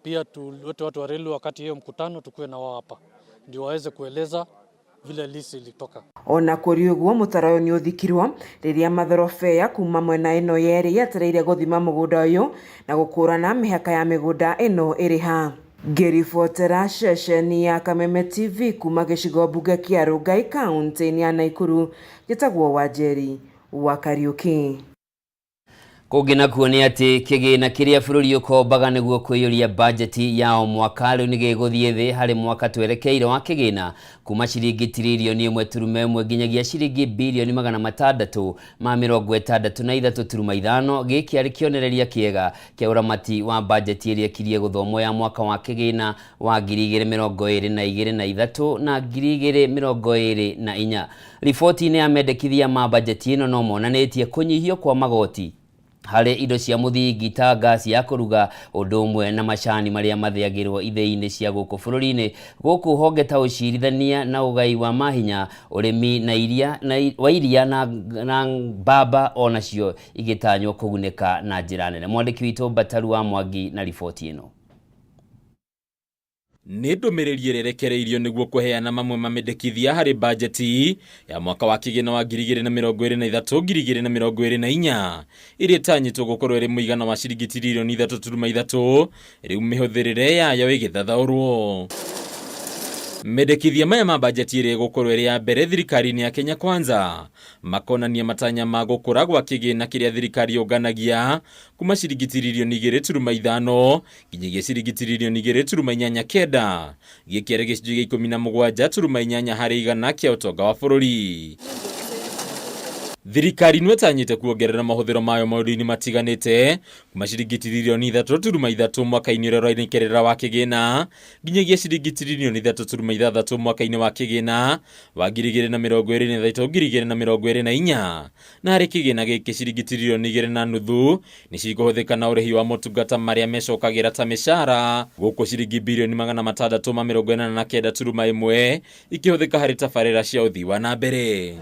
pia, tulete watu wa railway wakati hiyo mkutano tukuwe na wao hapa, ndio waweze kueleza vile lease ilitoka. Ona kũrĩ ũguo, mũtaro ũyũ nĩ ũthikirwo rĩrĩa mathorobea kuma mwena ĩno yerĩ yetereire gũthima mũgũnda ũyũ na gũkũrana mĩhaka ya mĩgũnda ĩno ĩrĩ ha. Ngĩribotera ceceni ya Kameme TV kuma gĩcigo mbunge kĩa Rongai kaunti-inĩ ya Naikuru, njĩtagwo Wanjeri wa Kariũki. Kũngĩ nakuo nĩ atĩ kĩgĩna kĩrĩa bũrũri ũkombaga nĩguo kũiyũria bajeti ya o mwaka rĩu nĩ gĩgũthiĩ thĩ harĩ mwaka twerekeire wa kĩgĩna kuma ciringi 1.1 tiruruma nginyagia ciringi 663.5 birioni. Gĩkĩ arĩ kĩonereria kĩega kĩa ũramati wa bajeti ĩrĩa ĩkirie gũthomwo ya mwaka wa kĩgĩna wa 2022 na 2024. Riboti-inĩ ya mendekithia ma bajeti ĩno no monanĩtie kũnyihio kwa magoti harĩ indo cia mũthingi ta ngasi ya kũruga, ũndũ ũmwe na macani marĩa mathĩagĩrwo ithĩi-inĩ cia gũkũ bũrũri-inĩ, gũkũ honge ta ũcirithania na ũgai wa mahinya, ũrĩmi na iria na wa iria na mbamba onacio igĩtanywo kũgunĩka na njĩra nene. Mwandĩki witũ Mbataru wa Mwangi na riboti ĩno. Nĩ ndũmĩrĩri ĩrĩa ĩrekereirio nĩguo kũheana mamwe ma mendekithia harĩ bajeti ya mwaka wa kĩgĩna wa 2023 2024, ĩrĩa ĩtanyĩtwo gũkorwo ĩrĩ mũigana wa ciringi 3.3 tiruruma, rĩu mĩhũthĩrĩre yayo ĩgĩthathaũrwo. Mendekithia maya ma bajeti ĩrĩa ĩgũkorwo ĩrĩ ya mbere thirikari-inĩ ya Kenya Kwanza makonania matanya ma gũkũra gwa kĩgĩna kĩrĩa thirikari yũnganagia kuma ciringi tiririoni igĩrĩ turuma ithano nginyagia ciringi tiririoni igĩrĩ turuma inyanya kenda, gĩkĩ arĩ gĩcunjĩ gĩa 17.8 harĩ igana kĩa ũtonga wa bũrũri. Thirikari nĩ ĩtanyĩte kuongerera mahũthĩro mayo maũndũ-inĩ matiganĩte kuma ciringi tiririoni 3.3 mwaka-inĩ ũrĩa ũrainĩkĩrĩra wa kĩgĩna nginyagia ciringi tiririoni 3.6 mwaka-inĩ wa kĩgĩna wa 2023 2024, na harĩ kĩgĩna gĩkĩ ciringi tiririoni 2.5 nĩ cikũhũthĩka na ũrĩhi wa motungata marĩa mecokagĩra ta mĩcara, gũkũ ciringi birioni 689.1 ikĩhũthĩka harĩ tabarĩra cia ũthii wa na mbere.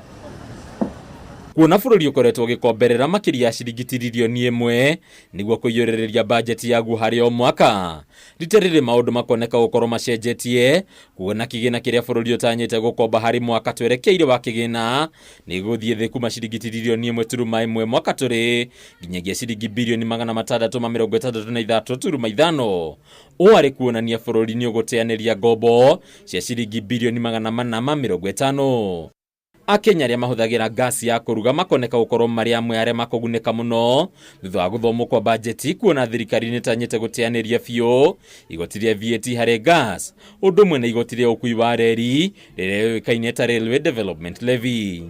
Kuona bũrũri ũkoretwo ũgĩkomberera makĩria ya ciringi tiririoni 1 nĩguo kũiyũrĩrĩria bajeti yaguo harĩ o mwaka, rita rĩrĩ maũndũ makoneka gũkorwo macenjetie, kuona kĩgĩna kĩrĩa bũrũri ũtanyĩte gũkomba harĩ mwaka twerekeire wa kĩgĩna nĩ gũthiĩ thĩ kuma ciringi tiririoni 1.1 mwaka tũrĩ nginyagia ciringi birioni 663.5, ũũ arĩ kuonania bũrũri nĩ ũgũteanĩria ngombo cia ciringi birioni 450. Akenya arĩa mahũthagĩra ngasi ya kũruga makoneka gũkorwo marĩ amwe arĩa makũgunĩka mũno thutha wa gũthomwo kwa bajeti, kuona thirikari nĩ ĩtanyĩte gũteanĩria biũ igoti rĩa VAT harĩ gas, ũndũ ũmwe na igoti rĩa ũkui wa reri rĩrĩa rĩũĩkaine ta Railway Development Levy.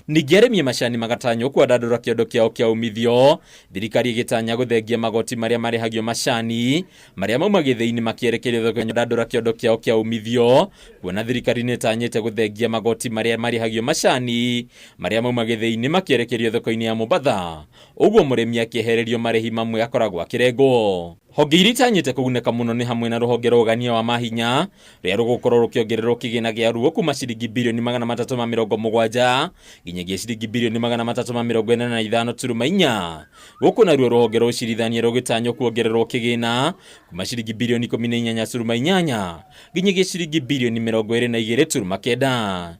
Ningĩ arĩmi a macani magatanywo kwandandũra kĩondo kĩao kĩa umithio, thirikari ĩgĩtanya gũthengia magoti marĩa marĩhagio macani marĩa mauma gĩthĩi-inĩ makĩerekerio thoko ya ndandũra kĩondo kĩao kĩa umithio, kuona thirikari nĩ ĩtanyĩte gũthengia magoti marĩa marĩhagio macani marĩa mauma gĩthĩi-inĩ makĩerekerio thoko-inĩ ya Mombatha, ũguo mũrĩmi akĩehererio marĩhi mamwe akoragwo akĩrengwo. Honge iria itanyĩte kũgunĩka mũno nĩ hamwe na rũhonge rwa ũgania wa mahinya rũrĩa rũgũkorwo rũkĩongererwo kĩgĩna gĩa ruo kuma ciringi birioni 370 nginyagia ciringi birioni 385.4, gũkũ naruo rũhonge rwa ũcirithania rũgĩtanywo kuongererwo kĩgĩna kuma ciringi birioni 18.8 nginyagia ciringi birioni 22.9.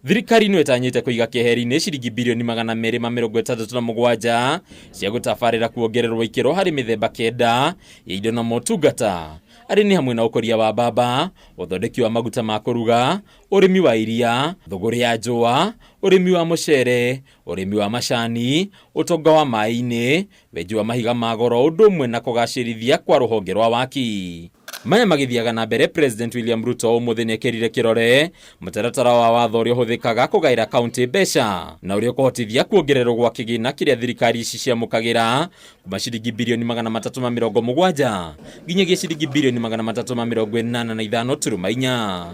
Thirikari no ĩtanyĩte kũiga keheri-inĩ ciringi birioni 267 cia gũtabarĩra kuongererwo ikĩro harĩ mĩthemba 9 ya indo na motungata, arĩ nĩ hamwe na ũkũria wa mbamba, ũthondeki wa maguta ma kũruga, ũrĩmi wa iria, thũgũrĩ ya njũa, ũrĩmi wa mũcere, ũrĩmi wa macani, ũtonga wa maĩ-inĩ, wenji wa mahiga ma goro, ũndũ ũmwe na kũgacĩrithia kwa rũhonge rwa waki. Maya magĩthiaga na mbere, President William Ruto ũmũthĩ nĩekĩrire kĩrore mũtaratara wa watho ũrĩa ũhũthĩkaga kũgaĩra kaunti mbeca na ũrĩa ũkũhotithia kuongererwo gwa kĩgĩna kĩrĩa thirikari ici ciamũkagĩra kuma ciringi birioni 370 nginyagia ciringi birioni 385.4.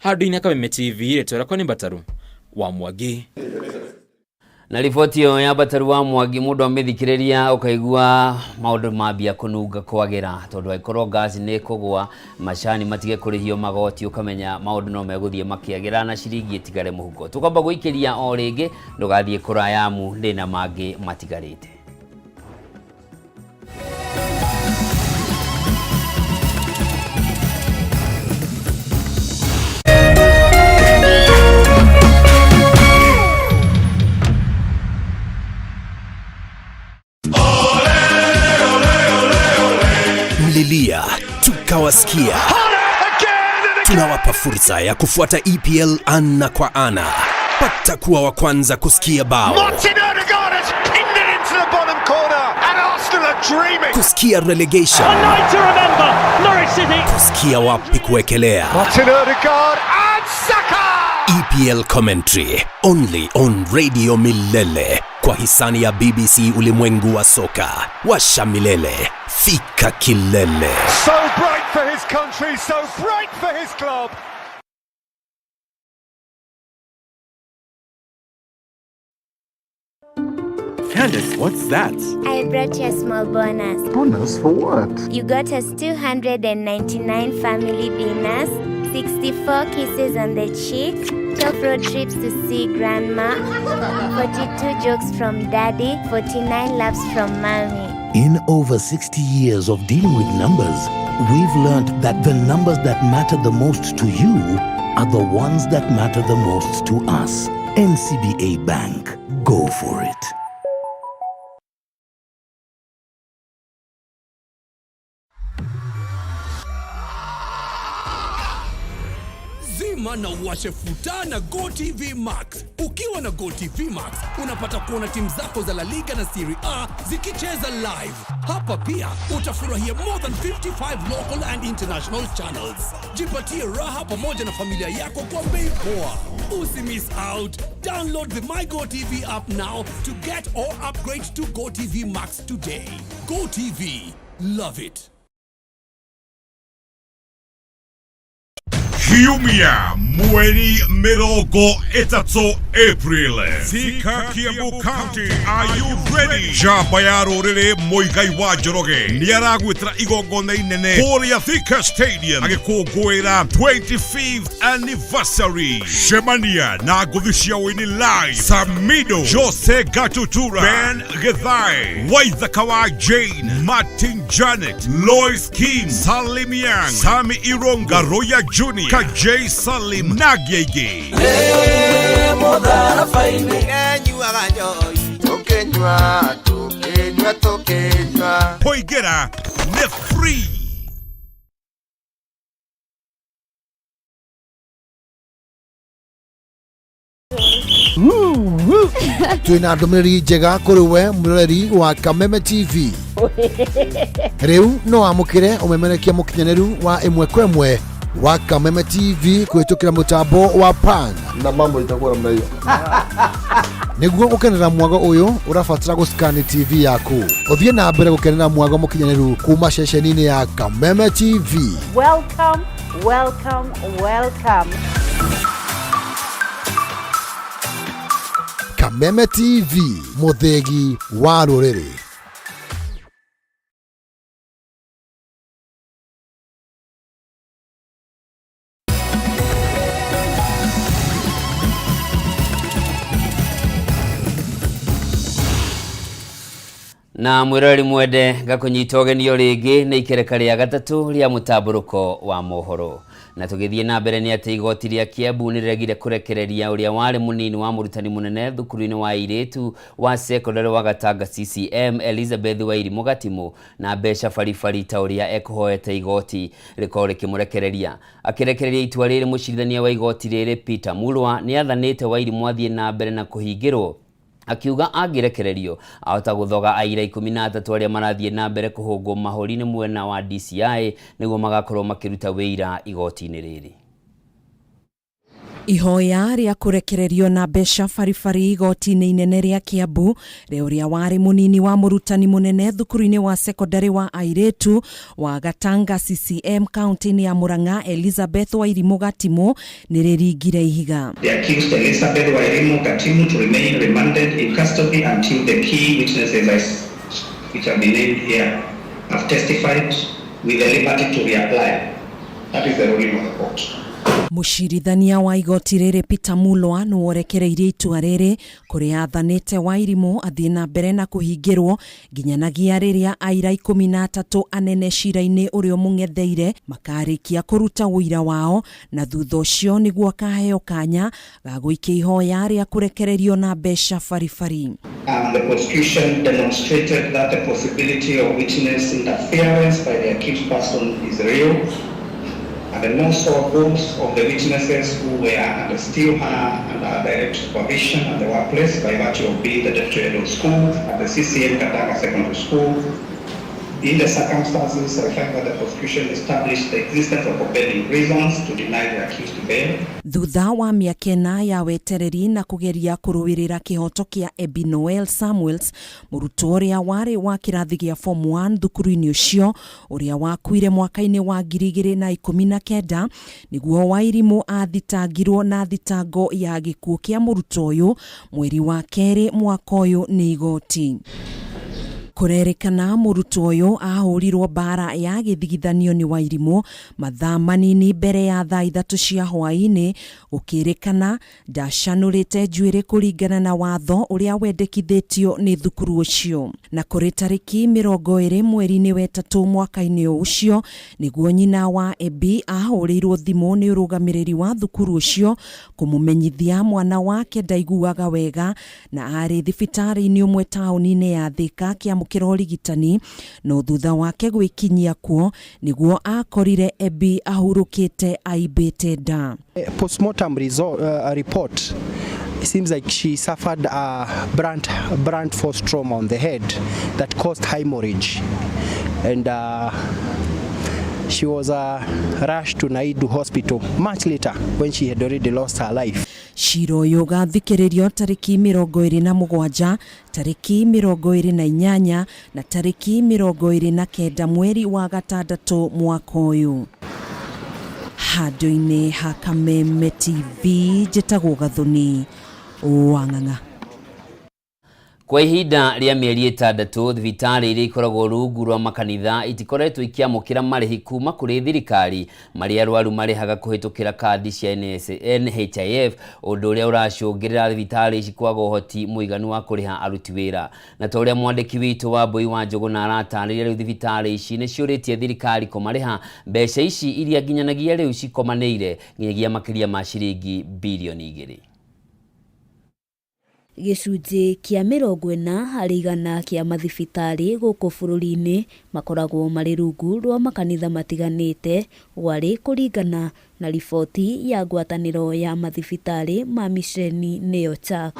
Handũ-inĩ Kameme TV, rĩtwa rĩakwa nĩ Mbataru wa Mwangi. Na riboti ĩyo ya Mbataru wa Mwangi, mũndũ amĩthikĩrĩria ũkaigua maũndũ mambia kũnunga kwagĩra, tondũ angĩkorwo ngasi nĩ ĩkũgũa, macani matige kũrĩhio magoti, ũkamenya maũndũ no megũthiĩ makĩagĩra na ciringi ĩtigare mũhuko. Tũkamba gũikĩria o rĩngĩ, ndũgathiĩ kũraya amu ndĩna mangĩ matigarĩte. Mlilia tukawasikia. Tunawapa fursa ya kufuata EPL ana kwa ana. Pata kuwa wa kwanza kusikia bao, Martin Odegaard has pinned it into the bottom corner, and Arsenal are dreaming. kusikia relegation, A night to remember, Norwich City. kusikia wapi kuwekelea. Martin Odegaard and Saka. EPL commentary only on Radio Milele kwa hisani ya BBC Ulimwengu wa Soka. Washa milele, fika kilele. So bright for his country, so bright for his club. Candace, what's that? I brought you a small bonus. Bonus for what? You got us 299 family dinners, 64 kisses on the cheek, 12 road trips to see grandma, 42 jokes from daddy, 49 laughs from mommy. In over 60 years of dealing with numbers, we've learned that the numbers that matter the most to you are the ones that matter the most to us. NCBA Bank. Go for it. Zima na uwashe futa na GoTV Max. Ukiwa na GoTV Max unapata kuona timu zako za La Liga na Serie A zikicheza live. Hapa pia utafurahia more than 55 local and international channels. Jipatie raha pamoja na familia yako kwa bei poa. Usi miss out. Download the My GoTV app now to get or upgrade to GoTV Max today. GoTV. Love it. Kiumia mweri 30 April. Thika, Kiambu County, are you ready? Njamba ya rũrĩrĩ Muigai wa Njoroge nĩaragwĩtĩra igongona inene kũrĩa Thika Stadium agĩkũngũĩra 25th anniversary. Cemania na ngũthi cia ũini live Samido, Jose Gatutura, Ben Githae, Waithaka wa Jane, Martin Janet, Lois Kim, Salim Yang, Sami Ironga, Roya Junior, Kajay Salim na Gege. Kũingĩra nĩ free. Twina ndũmĩrĩri njega kũrĩ we mũroreri wa Kameme TV. Rĩu no wamũkĩre ũmemerekia mũkinyanĩru wa ĩmwe kwa ĩmwe wa Kameme TV kũhĩtũkĩra mũtambo wa PAN. Na mambo itakuwa namna hiyo. Nĩguo gũkenera mwago ũyũ ũrabatara gũscan TV yaku. Ũthiĩ na mbere gũkenera mwago mũkinyanĩru kuma ceceni-inĩ ya Kameme TV. Welcome, welcome, welcome. Kameme TV, mũthĩgi wa rũrĩrĩ. Na mwiroreri mwende ngakũnyita ũgeni o rĩngĩ nĩ ikereka rĩa gatatũ rĩa mũtambũrũko wa mohoro. Na tũgĩthiĩ na mbere nĩ atĩ igoti rĩa Kiambu nĩrĩregire kũrekereria ũrĩa warĩ mũnini wa mũrutani mũnene thukuru-inĩ wa airĩtu wa secondary wa Gatanga CCM Elizabeth Wairimu Gatimu na mbeca baribari ta ũrĩa ekũhoete igoti rĩkorwo rĩkĩmũrekereria. Akĩrekereria itua rĩrĩ, mũcirithania wa igoti rĩrĩ Peter Mulwa nĩathanĩte Wairimu athiĩ na mbere na kũhingĩrwo, akiuga angĩrekererio ahota gũthoga aira 13 arĩa marathiĩ na mbere kũhũngwo mahũri-inĩ mwena wa DCI nĩguo magakorwo makĩruta wĩira igoti-inĩ rĩrĩ. Ihoya rĩa kũrekererio na mbeca baribari igoti-inĩ inene rĩa Kiambu rĩa ũrĩa warĩ mũnini wa mũrutani mũnene thukuru-inĩ wa secondary wa airĩtu wa Gatanga CCM kaunti-inĩ ya Murang'a Elizabeth Wairimu Gatimu nĩ rĩringire ihiga. The accused Elizabeth Wairimu Gatimu to remain remanded in custody until the key witnesses which have been named here have testified with the liberty to reapply. That is the ruling of the court. Mũcirithania wa igoti rĩrĩ Peter Mulwa nĩworekereirie itua rĩrĩ kũrĩa athanĩte Wairimu athiĩ na mbere na kũhingĩrwo nginyanagia rĩrĩa aira 13 anene cira-inĩ ũrĩa ũmũng'etheire makarĩkia kũruta ũira wao, na thutha ũcio nĩguo akaheo kanya ga gũikia ihoya rĩa kũrekererio na mbeca baribari. The prosecution demonstrated that the possibility of witness interference by the accused person is real, and most of those of the witnesses who were and still are under direct supervision at the workplace by virtue of being the deputy head of school at the CCM Gatanga Secondary School. In the circumstances, I find that the prosecution established the existence of compelling reasons to deny the accused bail. Thutha wa mĩaka ĩna ya wetereri na kũgeria kũrũĩrĩra kĩhoto kĩa Ebi Noel Samuels, mũrutwo ũrĩa warĩ wa kĩrathi gĩa form 1 thukuru-inĩ ũcio ũrĩa wakuire mwaka-inĩ wa 2019, nĩguo Wairimu athitangirwo na thitango ya gĩkuũ kĩa mũrutwo ũyũ mweri wa kerĩ mwaka ũyũ nĩ igoti. Kũrerĩkana mũrutwo ũyũ ahũrirwo mbara ya gĩthigithanio nĩ Wairimu mathaa manini mbere ya thaa 3 cia hwaĩ-inĩ, gũkĩrĩkana ndacanũrĩte njuĩrĩ kũringana na watho ũrĩa wendekithĩtio nĩ thukuru ũcio. Na kũrĩ tarĩki 20 mweri-inĩ wa 3 mwaka-inĩ ũcio nĩguo nyina wa Ebi ahũrĩirwo thimũ nĩ ũrũgamĩrĩri wa thukuru ũcio kũmũmenyithia mwana wake ndaiguaga wega na arĩ thibitarĩ-inĩ ũmwe taũni-inĩ ya Thika kĩamũkĩra kwamũkĩra ũrigitani, no thutha wake gwĩkinyia kuo nĩguo akorire Ebby ahurũkĩte aimbĩte nda. Postmortem report, it seems like she suffered a blunt force trauma on the head that caused hemorrhage, and she was rushed to Naidu Hospital much later when she had already lost her life. Cira ũyũ ũgathikĩrĩrio tarĩki 27, tarĩki 28 na tarĩki 29 mweri wa gatandatũ mwaka ũyũ. Handũ-inĩ ha Kameme TV, njĩtagwo Gathoni Wang'ang'a. Kwa ihinda rĩa mĩeri 6 thibitarĩ iria ikoragwo rungu rwa makanitha itikoretwo ikĩamũkĩra marĩhi kuma kũrĩ thirikari marĩa arwaru marĩhaga kũhĩtũkĩra kandi cia NHIF, ũndũ ũrĩa ũracũngĩrĩra thibitarĩ ici kwaga ũhoti mũiganu wa kũrĩha aruti wĩra. Na ta ũrĩa mwandĩki witũ wa Mbui wa Njũgũna aratarĩria, rĩu thibitarĩ ici nĩciũrĩtie thirikari kũmarĩha mbeca ici iria nginyanagia rĩu cikomanĩire nginyagia makĩria ma ciringi birioni 2. Gĩcunjĩ kĩa 40% kĩa mathibitarĩ gũkũ bũrũri-inĩ makoragwo marĩ rungu rwa makanitha matiganĩte, gwarĩ kũringana na riboti ya ngwatanĩro ya mathibitarĩ ma miceni nĩyo CHAK.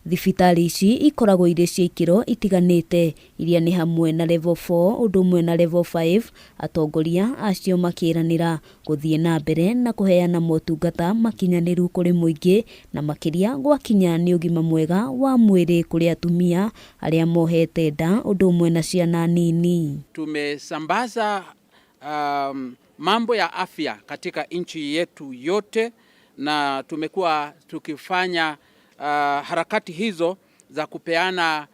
Thibitarĩ ici ikoragwo irĩ cia ikĩro itiganĩte iria nĩ hamwe na level 4 ũndũ ũmwe na level 5, atongoria acio makĩranĩra gũthiĩ na mbere na kũheana motungata makinyanĩru kũrĩ mũingĩ, na makĩria gwakinya nĩ ũgima mwega wa mwĩrĩ kũrĩ atumia arĩa mohete nda ũndũ ũmwe na ciana nini. Tumesambaza mambo ya afya katika nchi yetu yote, na tumekuwa tukifanya harakati hizo za kupeana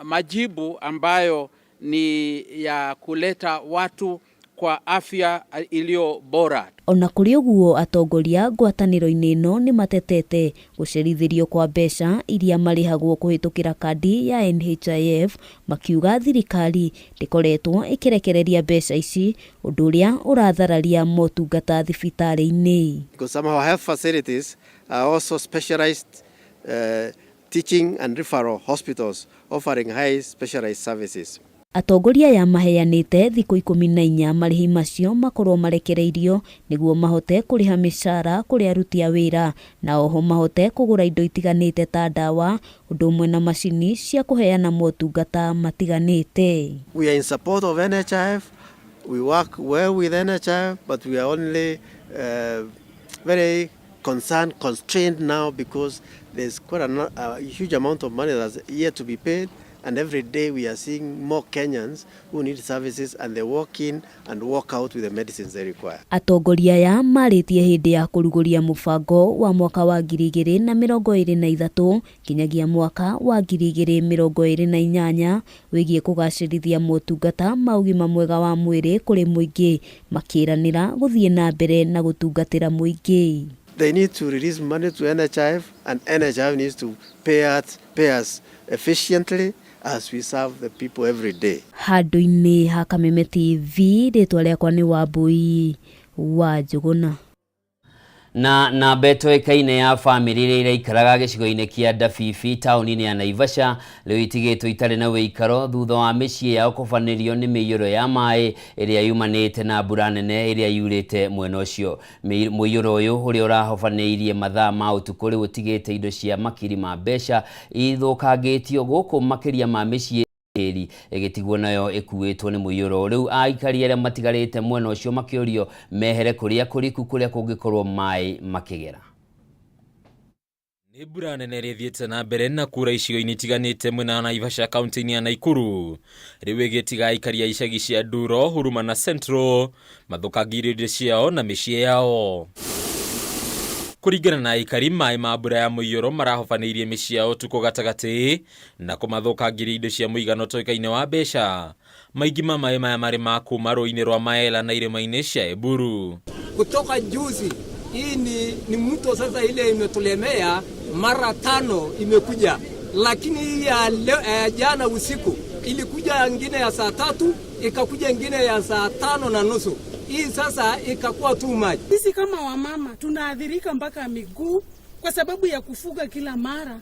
majibu ambayo ni ya kuleta watu kwa afya iliyo bora. Ona kũrĩ ũguo, atongoria ngwatanĩro-inĩ ĩno nĩ matetete gũcerithĩrio kwa mbeca iria marĩhagwo kũhĩtũkĩra kandi ya NHIF, makiuga thirikari ndĩkoretwo ĩkĩrekereria mbeca ici, ũndũ ũrĩa ũrathararia motungata thibitarĩ-inĩ. Because some of our health facilities are also specialized teaching and referral hospitals offering high specialized services. Atongoria aya maheanĩte thikũ 14 marĩhi macio makorwo marekereirio nĩguo mahote kũrĩha mĩcara kũrĩ aruti a wĩra, na oho mahote kũgũra indo itiganĩte ta ndawa ũndũ ũmwe na macini cia kũheana motungata matiganĩte. We are in support of NHIF. We work well with NHIF, but we are only very concerned, constrained now because there's quite a huge amount of money that's yet to be paid, and every day we are seeing more Kenyans who need services, and they walk in and walk out with the medicines they require. Atongoria aya marĩtie hĩndĩ ya kũrugũria mũbango wa mwaka wa 2023 nginyagia mwaka wa 2028 wĩgiĩ kũgacĩrithia motungata ma ũgima mwega wa mwĩrĩ kũrĩ mũingĩ, makĩranĩra gũthiĩ na mbere na gũtungatĩra mũingĩ. They need to release money to NHIF, and NHIF needs to pay us efficiently as we serve the people every day. Handũ-inĩ ha Kameme TV, rĩtwa rĩakwa nĩ Wambui wa Njũgũna. Na namba ĩtoĩkaine ya bamĩrĩ iria iraikaraga gĩcigo-inĩ kĩa Ndabibi taũni-inĩ ya Naivasha rĩu itigĩtwo itarĩ na wĩikaro thutha wa mĩciĩ yao kũbanĩrio nĩ mĩiyũro ya maĩ ĩrĩa yumanĩte na mbura nene ĩrĩa yurĩte mwena ũcio. Mũiyũro ũyũ ũrĩa ũrahobanĩirie mathaa ma ũtukũ rĩu ũtigĩte indo cia makiri ma mbeca ithũkangĩtio gũkũ makĩria ma mĩciĩ ĩrĩ ĩgĩtigwo nayo ĩkuĩtwo nĩ mũiyũro. Rĩu aikari arĩa matigarĩte mwena ũcio makĩũrio mehere kũrĩa kũriku kũrĩa kũngĩkorwo maĩ makĩgera. Nĩ mbura nene ĩrĩa ĩthiĩte na mbere na kura icigo-inĩ itiganĩte mwena wa Naivasha kaunti-inĩ ya Nakuru rĩu ĩgĩtiga aikari a icagi cia Nduro, Huruma na Central mathũkangĩirio indo ciao na mĩciĩ yao. Kũringana na aikari, maĩ ma mbura ya mũiyũro marahobanĩirie mĩciĩ yao ũtukũ gatagatĩ na kũmathũkangĩria indo cia mũigana ũtoĩkaine wa mbeca. Maingĩ ma maĩ maya marĩ ma kuma rũĩ-inĩ rwa Maela na irĩma-inĩ cia Eburu. Kutoka juzi hii ni mto sasa ile imetulemea mara 5 imekuja, lakini hii ya jana usiku ilikuja ingine ya saa 3, ikakuja ingine ya saa 5:30. Hii sasa ikakuwa too much. Sisi kama wamama tunaathirika mpaka miguu kwa sababu ya kufuga kila mara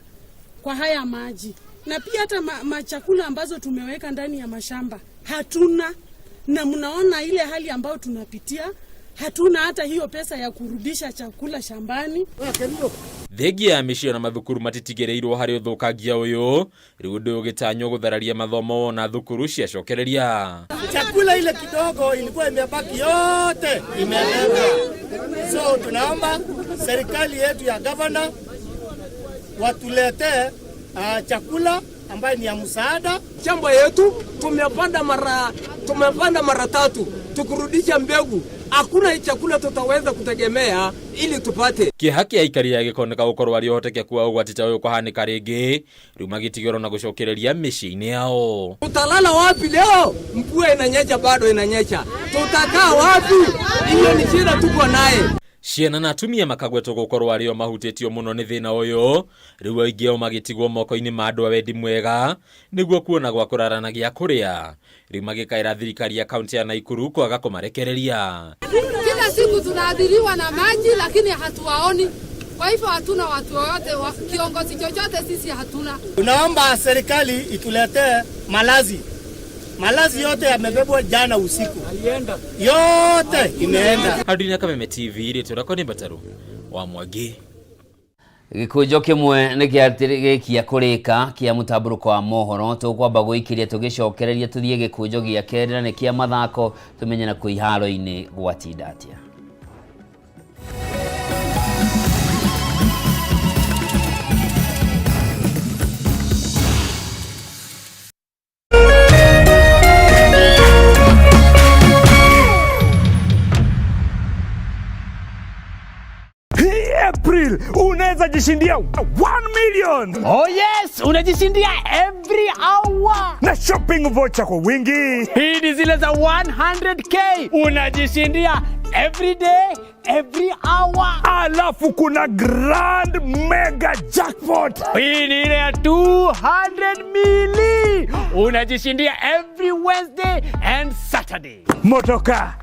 kwa haya maji. Na pia hata machakula ambazo tumeweka ndani ya mashamba hatuna, na mnaona ile hali ambayo tunapitia, hatuna hata hiyo pesa ya kurudisha chakula shambani. Thengia ya mĩciĩ na mathukuru matitigĩrĩirwo harĩ ũthũkangia ũyũ, rĩu ũndũ ũyũ ũgĩtanywo gũthararia mathomo na thukuru ciacokereria. Chakula ile kidogo ilikuwa imebaki yote imebebwa. So tunaomba serikali yetu ya gavana watuletee chakula ambayo ni ya msaada. Shamba yetu tumepanda mara tatu tukurudisha mbegu, hakuna chakula tutaweza kutegemea ili tupate. Kĩeha kĩa aikari a gĩkoneka gũkorwo arĩ ũhotekeku wa ũgwati ta ũyũ kũhanĩka rĩngĩ, rĩu magĩtigĩrwo na gũcokereria mĩciĩ-inĩ yao. Tutalala wapi leo? Mvua inanyesha, bado inanyesha, tutakaa wapi? Hiyo ni shida tuko naye. Ciana na atumia makagwetwo gũkorwo arĩ o mahutĩtio mũno nĩ thĩna ũyũ, rĩu aingĩ ao magĩtigwo moko-inĩ ma andũ a wendi mwega nĩguo kuona gwa kũrara na gĩa kũrĩa, rĩu magĩkaĩra thirikari ya kaunti ya Naikuru kwaga kũmarekereria. Kila siku tunaadhiriwa na maji, lakini hatuwaoni. Kwa hivyo hatuna watu wowote, kiongozi chochote sisi hatuna. Tunaomba serikali ituletee malazi. Malazi yote yamebebwa jana usiku, yote imeenda. Harũni Kameme TV, rĩtwa rĩakwa nĩ Mbataru wa Mwangi. Gĩkũnjo kĩmwe nĩ gĩkia kũrĩka kĩa mũtambũrũko wa mohoro, tũkwamba gũikĩria tũgĩcokereria tũthiĩ gĩkũnjo gĩa kerĩ na nĩ kĩa mathako, tũmenye na kũ iharo-inĩ gwatinda atĩa. April unaweza jishindia 1 million. Oh yes, unajishindia every hour na shopping voucher kwa wingi. Hii ni zile za 100k unajishindia every day every hour. Alafu kuna grand mega jackpot. Hii ni ile ya 200 mili unajishindia every Wednesday and Saturday. Motoka,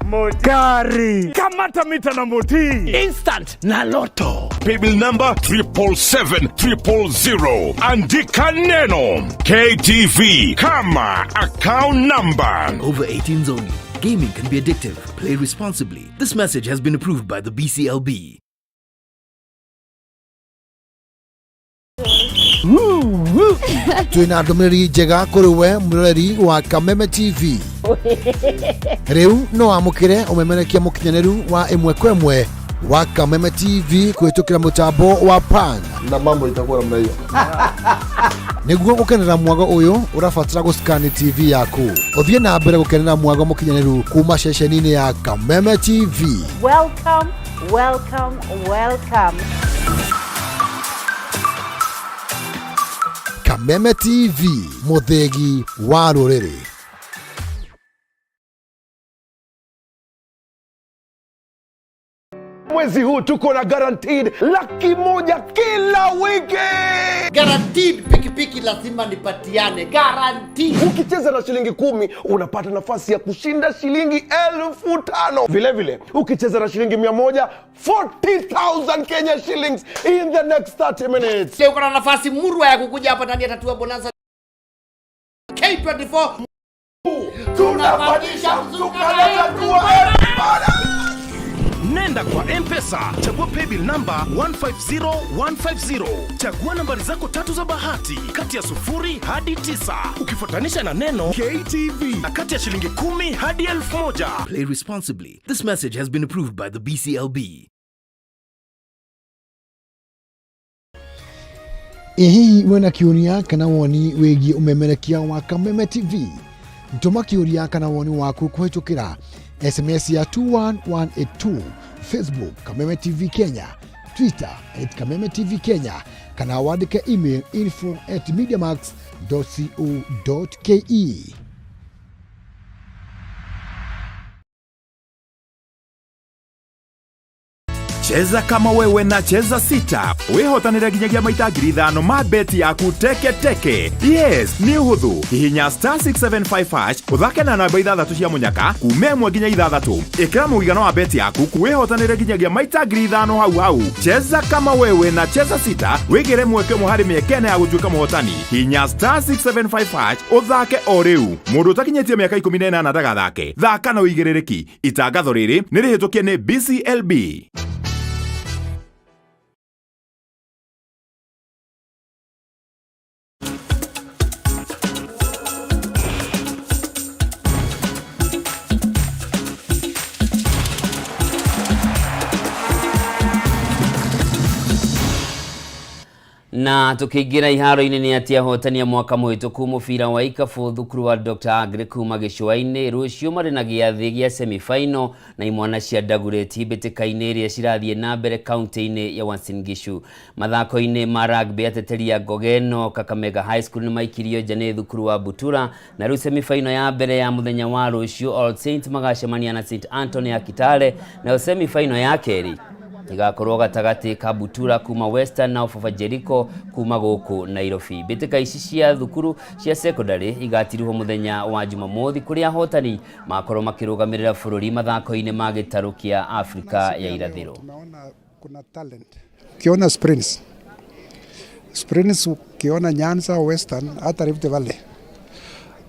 gari, kamata mita na moti, instant na loto. Paybill number 777 000. Andika neno KTV kama account number. Over 18s only. Gaming can be addictive. Play responsibly. This message has been approved by the BCLB. Twina ndũmĩrĩri njega kũrĩ we mũroreri wa Kameme TV. Rĩu no wamũkĩre ũmemerekia mũkinyanĩru wa ĩmwe kwa ĩmwe wa Kameme TV kũhĩtũkĩra mũtambo wa Pan na mambo itakuwa namna hiyo. Nĩguo gũkenera mwago ũyũ ũrabatara gũscan TV yaku, ũthiĩ na mbere gũkenera mwago mũkinyanĩru kuma ceceni-inĩ ya Kameme TV. Welcome, welcome, welcome. Kameme TV, mũthĩgi wa rũrĩrĩ. Mwezi huu tuko na guaranteed 100,000 kila wiki. Guaranteed pikipiki lazima nipatiane. Guaranteed. Ukicheza na shilingi 10 unapata nafasi ya kushinda shilingi 5,000. Vile vile ukicheza na shilingi 100, 40,000 Kenya shillings in the next 30 minutes. Leo kuna nafasi murwa ya kukuja hapa ndani ya Tatua Bonanza K24. Tunapandisha mzuka na Tatua everybody. Nenda kwa M-Pesa, chagua paybill number 150150. Chagua nambari zako tatu za bahati kati ya 0 hadi 9, ukifuatanisha na neno KTV na kati ya shilingi 10 hadi 1,000. Play responsibly. This message has been approved by the BCLB. Ĩ hihi wĩna kĩũria kana woni wĩgiĩ ũmemerekia wa Kameme TV? Tũma kĩũria kana woni waku kũhĩtũkĩra SMS ya 21182, Facebook Kameme TV Kenya, Twitter at Kameme TV Kenya, kana wandĩke email info@mediamax.co.ke. Cheza kama wewe na Cheza Sita wĩhotanĩre nginyagia maita 5,000 ma beti yaku teke teke. Yes, nĩ ũhũthũ. Hihinya star 675 hash ũthake na namba ithathatũ cia mũnyaka kuma ĩmwe nginya ithathatũ. Ĩkĩra mũigana wa beti yaku wĩhotanĩre nginyagia maita 5,000 hau hau. Cheza kama wewe na Cheza Sita wĩgĩre mweke ũmwe harĩ mĩeke ĩna ya gũtuĩka mũhotani. Hihinya star 675 hash ũthake o rĩu. Mũndũ ũtakinyĩtie mĩaka 18 ndagathake. Thaka na ũigĩrĩrĩki. Itangatho rĩrĩ nĩ rĩhĩtũkie nĩ BCLB. Na tukiingira iharo-inĩ nĩ atĩ ahotani a mwaka mũhĩtũku mũbira wa ikabu thukuru wa Dr. Aggrey kuma gĩcũa-inĩ rũciũ marĩ na gĩathĩ gĩa semi-final na imwana cia Dagoretti mbĩtĩka-inĩ ĩrĩa cirathiĩ na mbere kaunti-inĩ ya Uasin Gishu. Mathako-inĩ ma rugby ateteri a Ngogeno Kakamega High School nĩ maikirio nja nĩ thukuru wa Butura, na rĩu semi-final ya mbere ya mũthenya wa rũciũ All Saints magacemania na St Anthony ya Kitale, nayo semi-final ya kerĩ igakorwo gatagatĩ ka Butura kuma Western na Ofafa Jericho kuma gũkũ Nairobi. Mbĩtĩka ici cia thukuru cia secondary igatirihwo mũthenya wa Jumamothi kũrĩa ahotani makorwo makĩrũgamĩrĩra bũrũri mathako-inĩ ma gĩtarũ kĩa Afrika ya Irathĩro. Kuna talent. Ukiona sprints, sprints ukiona Nyanza, Western, hata Rift Valley.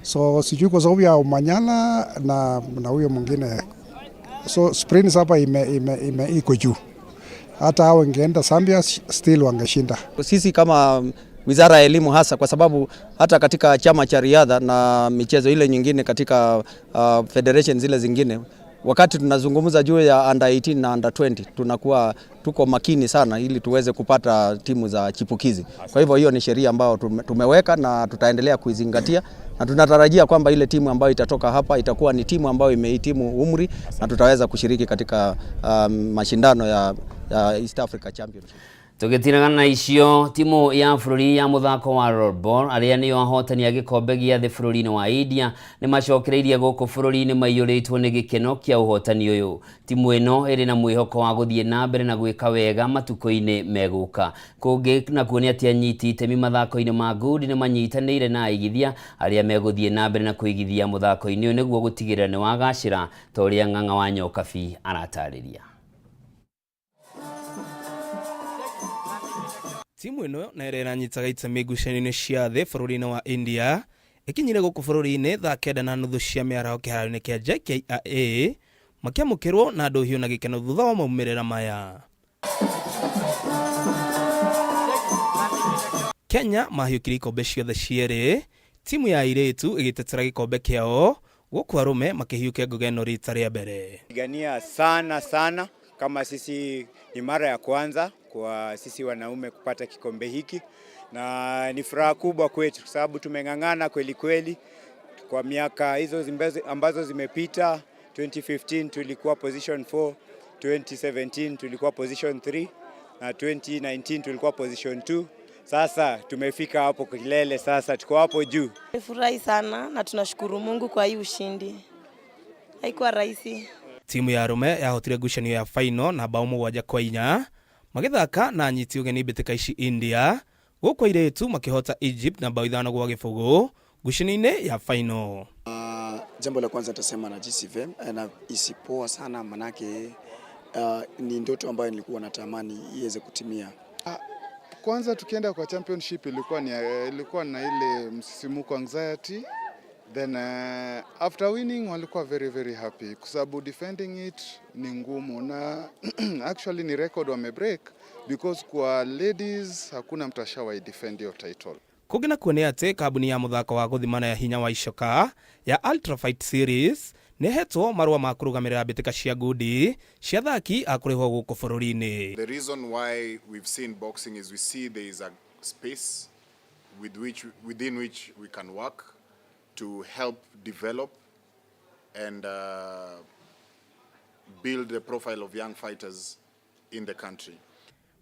So sijui kwa sababu ya Omanyala na huyo mwingine. So sprints hapa ime iko juu. Hata hao wangeenda Zambia still wangeshinda. Sisi kama Wizara ya Elimu hasa kwa sababu hata katika chama cha riadha na michezo ile nyingine katika federation zile zingine, wakati tunazungumza juu ya under 18 na under 20 tunakuwa tuko makini sana ili tuweze kupata timu za chipukizi. Kwa hivyo hiyo ni sheria ambayo tumeweka na tutaendelea kuizingatia, na tunatarajia kwamba ile timu ambayo itatoka hapa itakuwa ni timu ambayo imehitimu umri na tutaweza kushiriki katika mashindano ya East Africa Championship. Tũgĩtiragana na icio timu ya bũrũri ya mũthako wa rollball arĩa nĩo ahotani a gĩkombe gĩa thĩ bũrũri-inĩ wa India nĩ macokereirie gũkũ bũrũri-inĩ maiyũrĩtwo nĩ gĩkeno kĩa ũhotani ũyũ. Timu ĩno ĩrĩ na mwĩhoko wa gũthiĩ na mbere na gwĩka wega matukũ-inĩ megũka. Kũngĩ nakuo nĩ atĩ anyiti itemi mathako-inĩ ma ngundi nĩ manyitanĩire na aigithia arĩa megũthiĩ na mbere na kũigithia mũthako-inĩ ũyũ nĩguo gũtigĩrĩra nĩ wagacĩra ta ũrĩa Ng'ang'a wa Nyokabi aratarĩria. Timu ĩno na ĩrĩa ĩranyitaga itemi ngucanio-inĩ cia thĩ bũrũri-inĩ wa India ĩkinyire gũkũ bũrũri-inĩ thaa 9:30 cia mĩaraho kĩharo-inĩ kĩa JKIA makĩamũkĩrwo na ndũhiũ na gĩkeno thutha wa maumĩrĩra maya. Kenya mahiũkirie ikombe ciothe cierĩ, timu ya airĩtu ĩgĩtetera gĩkombe kĩao gũkũ arũme makĩhiũkia ngoga ĩno rita rĩa mbere. Pigania sana sana kama sisi ni mara ya kwanza kwa sisi wanaume kupata kikombe hiki, na ni furaha kubwa kwetu kwa sababu tumeng'ang'ana kweli kweli kwa miaka hizo ambazo zimepita. 2015 tulikuwa position 4, 2017 tulikuwa position 3 na 2019 tulikuwa position 2. Sasa tumefika hapo kilele, sasa tuko hapo juu. Tumefurahi sana na tunashukuru Mungu kwa hii ushindi. Haikuwa rahisi. Timu ya arũme yahotire ngucanio ya final na bao 7-4 magĩthaka na anyiti ũgeni mbĩtĩka ici India gũkũ airĩtu makĩhota Egypt na bao 5-0 ngucanio-inĩ ya final. Jambo la kwanza nitasema najihisi vema na hisi poa sana manake ni ndoto ambayo nilikuwa natamani iweze kutimia. Kwanza tukienda kwa championship ilikuwa na ile msisimuko, anxiety. Then after winning walikuwa very very happy kwa sababu defending it ni ngumu, na actually ni record wame break because kwa ladies hakuna mtu ashawahi defend hiyo title. Kũngĩ nakuo nĩ atĩ kambuni ya mũthako wa gũthimana ya hinya wa icoka ya Ultra Fight Series nĩ ĩhetwo marũa ma kũrũgamĩrĩra mbĩtĩka cia ngundi cia athaki a kũrĩhwo gũkũ bũrũri-inĩ. The reason why we've seen boxing is we see there is a space within which we can work to help develop and build the profile of young fighters in the country.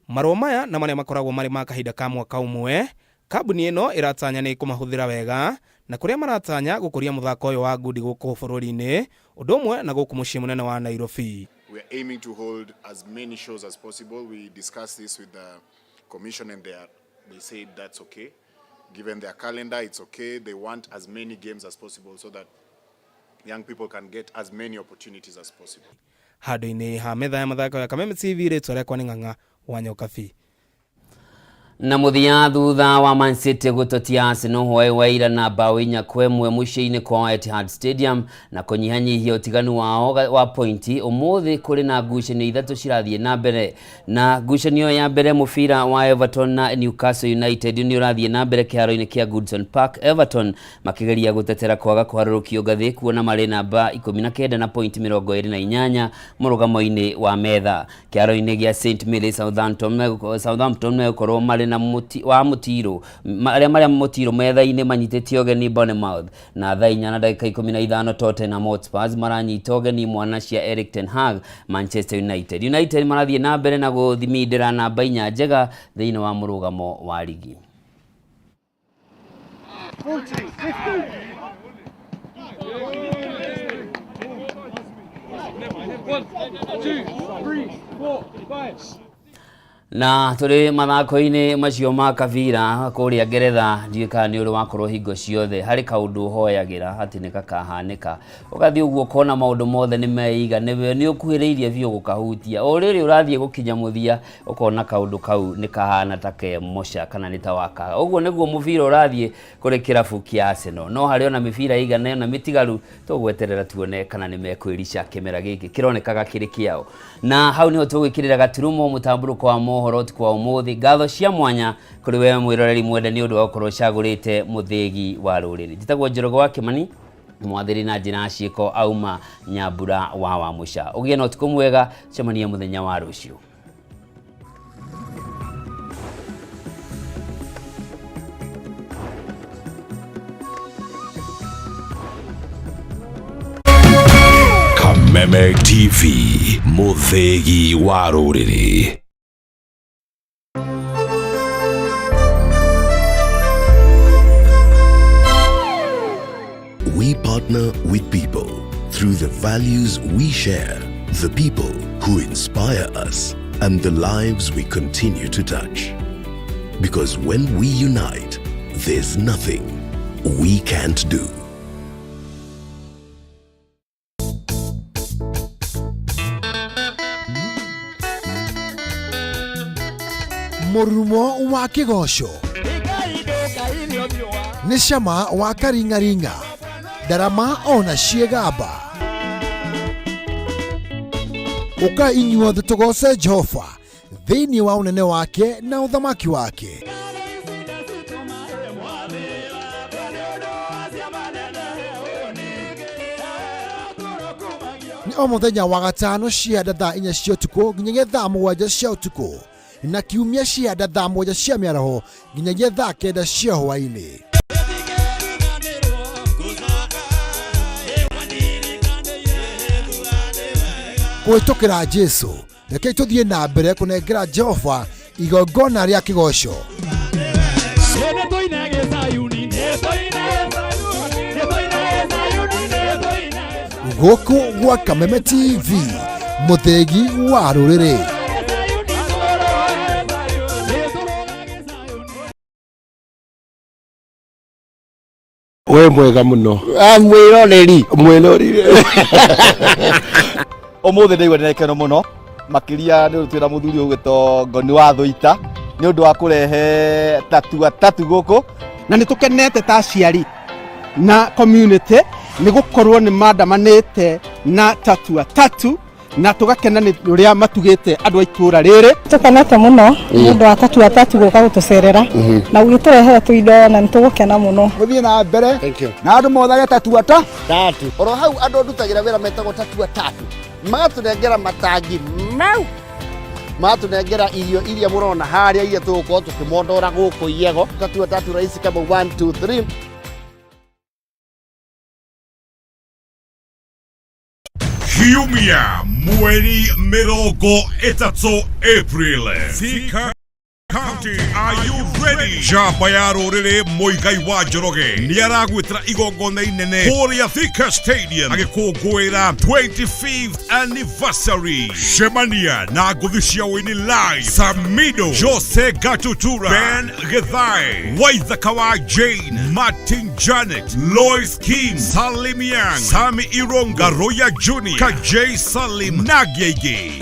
Marũa maya na marĩa makoragwo marĩ ma kahinda ka mwaka ũmwe, kambuni ĩno ĩratanya nĩ ĩkũmahũthĩra wega na kũrĩa maratanya gũkũria mũthako ũyũ wa ngundi gũkũ bũrũri-inĩ ũndũ ũmwe na gũkũ mũciĩ mũnene wa Nairobi. We are aiming to hold as many shows as possible. We discussed this with the commission and they said that's okay. Given their calendar, it's okay. They want as many games as possible so that young people can get as many opportunities as possible. Handũ-inĩ ha metha ya mathako ya Kameme TV, rĩtwa rĩakwa nĩ Ng'ang'a wa Nyokabi. Na mũthia, thutha wa Man City gũtotia Arsenal hwaĩ wa ira na bao 4-1 mũciĩ-inĩ kwa Etihad Stadium na kũnyihanyihia ũtiganu wao wa pointi, ũmũthĩ kũrĩ na ngucanio ithatũ cirathiĩ na mbere. Na ngucanio ya mbere, mũbira wa Everton na Newcastle United nĩ ũrathiĩ na mbere kĩharo-inĩ kĩa Goodison Park, Everton makĩgeria gũtetera kwaga kũharũrũkio ngathĩ, kuona marĩ namba 19 na pointi 28 mũrũgamo-inĩ wa metha. Kĩharo-inĩ gĩa St Mary's, Southampton megũkorwo marĩ na muti, wa mũtiro arĩa marĩa mũtiro metha-inĩ manyitĩte ũgeni Bournemouth, na thaa 4:15 Tottenham Hotspurs maranyita ũgeni mwana cia Erik ten Hag, Manchester United. United marathiĩ na mbere na gũthimindĩra namba 4 njega thĩinĩ wa mũrũgamo wa rigi. 40, 50. 1, 2, 3, 4, 5. Na tũrĩ mathako-inĩ macio ma kabira kũrĩa Ngeretha, ndiũĩ kana nĩ ũrĩ wakorwo hingo ciothe harĩ kaũndũ ũhoyagĩra atĩ nĩ gakahanĩka, ũgathiĩ ũguo ũkona maũndũ mothe nĩ meiga, nĩwe nĩ ũkuhĩrĩirie biũ gũkahutia, o rĩrĩ ũrathiĩ gũkinya mũthia ũkona kaũndũ kau nĩ kahana ta ke moca kana nĩ ta wakaga. Ũguo nĩguo mũbira ũrathiĩ kũrĩ kĩrabu kĩa Arsenal, no harĩ ona mĩbira ĩigana ĩna mĩtigaru, tũgweterera tuone kana nĩ mekwĩrica kĩmera gĩkĩ kĩronekaga kĩrĩ kĩao. Na hau niho tũgwĩkĩrĩra gaturumo mũtambũrũko wa mohoro ũtukũ wa ũmũthĩ. Ngatho cia mwanya kũrĩ we mwĩroreri mwende nĩ ũndũ wa gũkorwo ũcagũrĩte mũthĩgi wa rũrĩrĩ. Njĩtagwo Njoroge wa Kĩmani, mwathĩri na njĩra ya ciĩko auma Nyambura wa Wamũca. Ũgĩe na ũtukũ mwega, cemania mũthenya wa rũciũ. Kameme TV, mũthĩgi wa rũrĩrĩ. We partner with people through the values we share, the people who inspire us, and the lives we continue to touch. Because when we unite, there's nothing we can't do. Mũrurumo wa kĩgoco nĩ cama wa karing'aring'a, ndarama ona ciĩgamba. Ũka inyuothe tũgoce Jehova thĩinĩ wa ũnene wake na ũthamaki wake. Nĩ o mũthenya wa gatano cia thaa 4 cia ũtukũ nginyagia thaa 7 cia ũtukũ, na kiumia cia thaa 7 cia mĩaraho nginyagia thaa 9 cia hwaĩ-inĩ. Kũhĩtũkĩra Jesu, rekei tũthiĩ na mbere kũnengera Jehova igongona rĩa kĩgoco. Gũkũ gwa Kameme TV, mũthĩgi wa rũrĩrĩ. We mwega muno. Mwĩroreri. Mwĩroreri. Ũmũthĩ ndaigua ndĩna gĩkeno mũno makĩria nĩ ũndũ twĩna mũthuri ũgwĩtwo Ngoni wa Thũita nĩ ũndũ wa kũrehe tatua tatu gũkũ. Na nĩ tũkenete ta aciari na community nĩ gũkorwo nĩ mandamanĩte na tatua tatu, na tũgakena nĩ ũrĩa matugĩte andũ a itũũra rĩrĩ. Tũkenete mũno nĩ ũndũ wa tatua tatu gũka gũtũcerera na gũgĩtũrehera tũindo, na nĩ tũgũkena mũno. Mũthiĩ na mbere na andũ mothage tatua ta tatu. Oro hau andũ ndutagĩra wĩra metagwo tatua tatu magatũnengera matangi mau, magatũnengera irio iria mũrona harĩa, iria tũgũkorwo tũkĩmondora gũkũ Iego. Tatua tatu rahisi kama 1 2 3. Kiumia mweri 30 April. Thika County, are you ready? Njamba ya rũrĩrĩ Mũigai wa Njoroge nĩ aragwĩtĩra igongona inene kũrĩa Thika Stadium agĩkũngũĩra 25th anniversary. Cemania na ngũthi cia ũini live Samido, Jose Gatutura, Ben Githae, Waithaka wa Jane, Martin Janet, Lois Kim, Salim Yang, Sami Ironga, Roya Junior, Kajay Salim na Gege.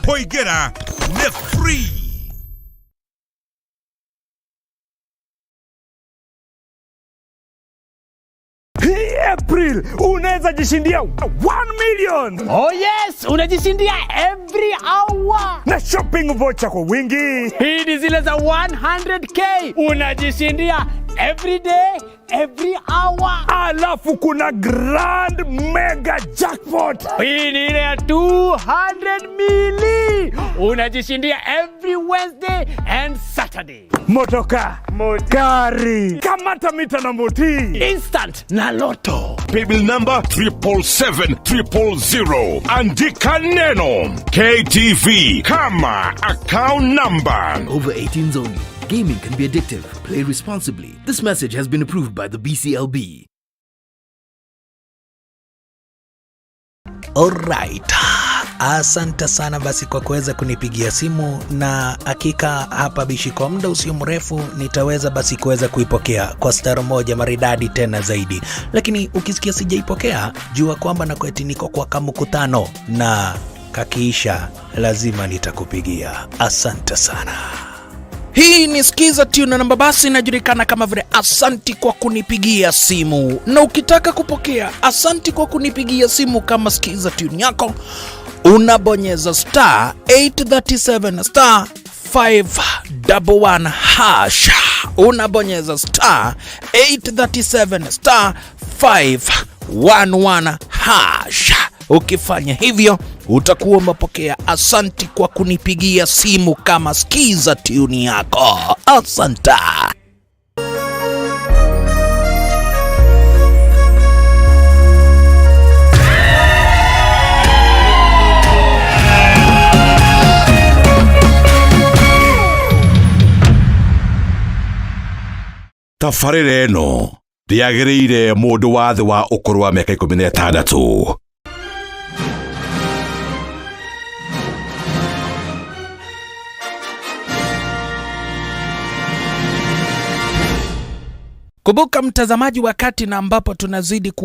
Poigera ne free. Hii April unaweza jishindia 1 million. Oh yes, unajishindia every hour na shopping voucher kwa wingi. Hii ni zile za 100K unajishindia every day every hour. Alafu kuna grand mega jackpot. Hii ni ile ya 200 mili unajishindia every Wednesday and Saturday. Motoka, gari, kamata mita na moti, instant na loto. Paybill number 777 000. Andika neno KTV kama account number. Over 18s only. Gaming can be addictive. Play responsibly. This message has been approved by the BCLB. Alright. Asante sana basi kwa kuweza kunipigia simu, na hakika hapa bishi kwa muda usio mrefu nitaweza basi kuweza kuipokea kwa stara moja maridadi tena zaidi, lakini ukisikia sijaipokea jua kwamba na kweti niko kwa kamkutano na kakiisha lazima nitakupigia. Asante sana. Hii ni Skiza Tune namba basi inajulikana kama vile asanti kwa kunipigia simu, na ukitaka kupokea asanti kwa kunipigia simu kama Skiza Tune yako unabonyeza star 837 star 511 hash, unabonyeza star 837 star 511 hash. Ukifanya hivyo utakuwa umepokea asanti kwa kunipigia simu kama Skiza Tune yako. Asante. Tabarĩra ĩno ndĩagĩrĩire mũndũ wa thĩ wa ũkũrũ wa mĩaka 16. Kumbuka mtazamaji, wakati na ambapo tunazidi ku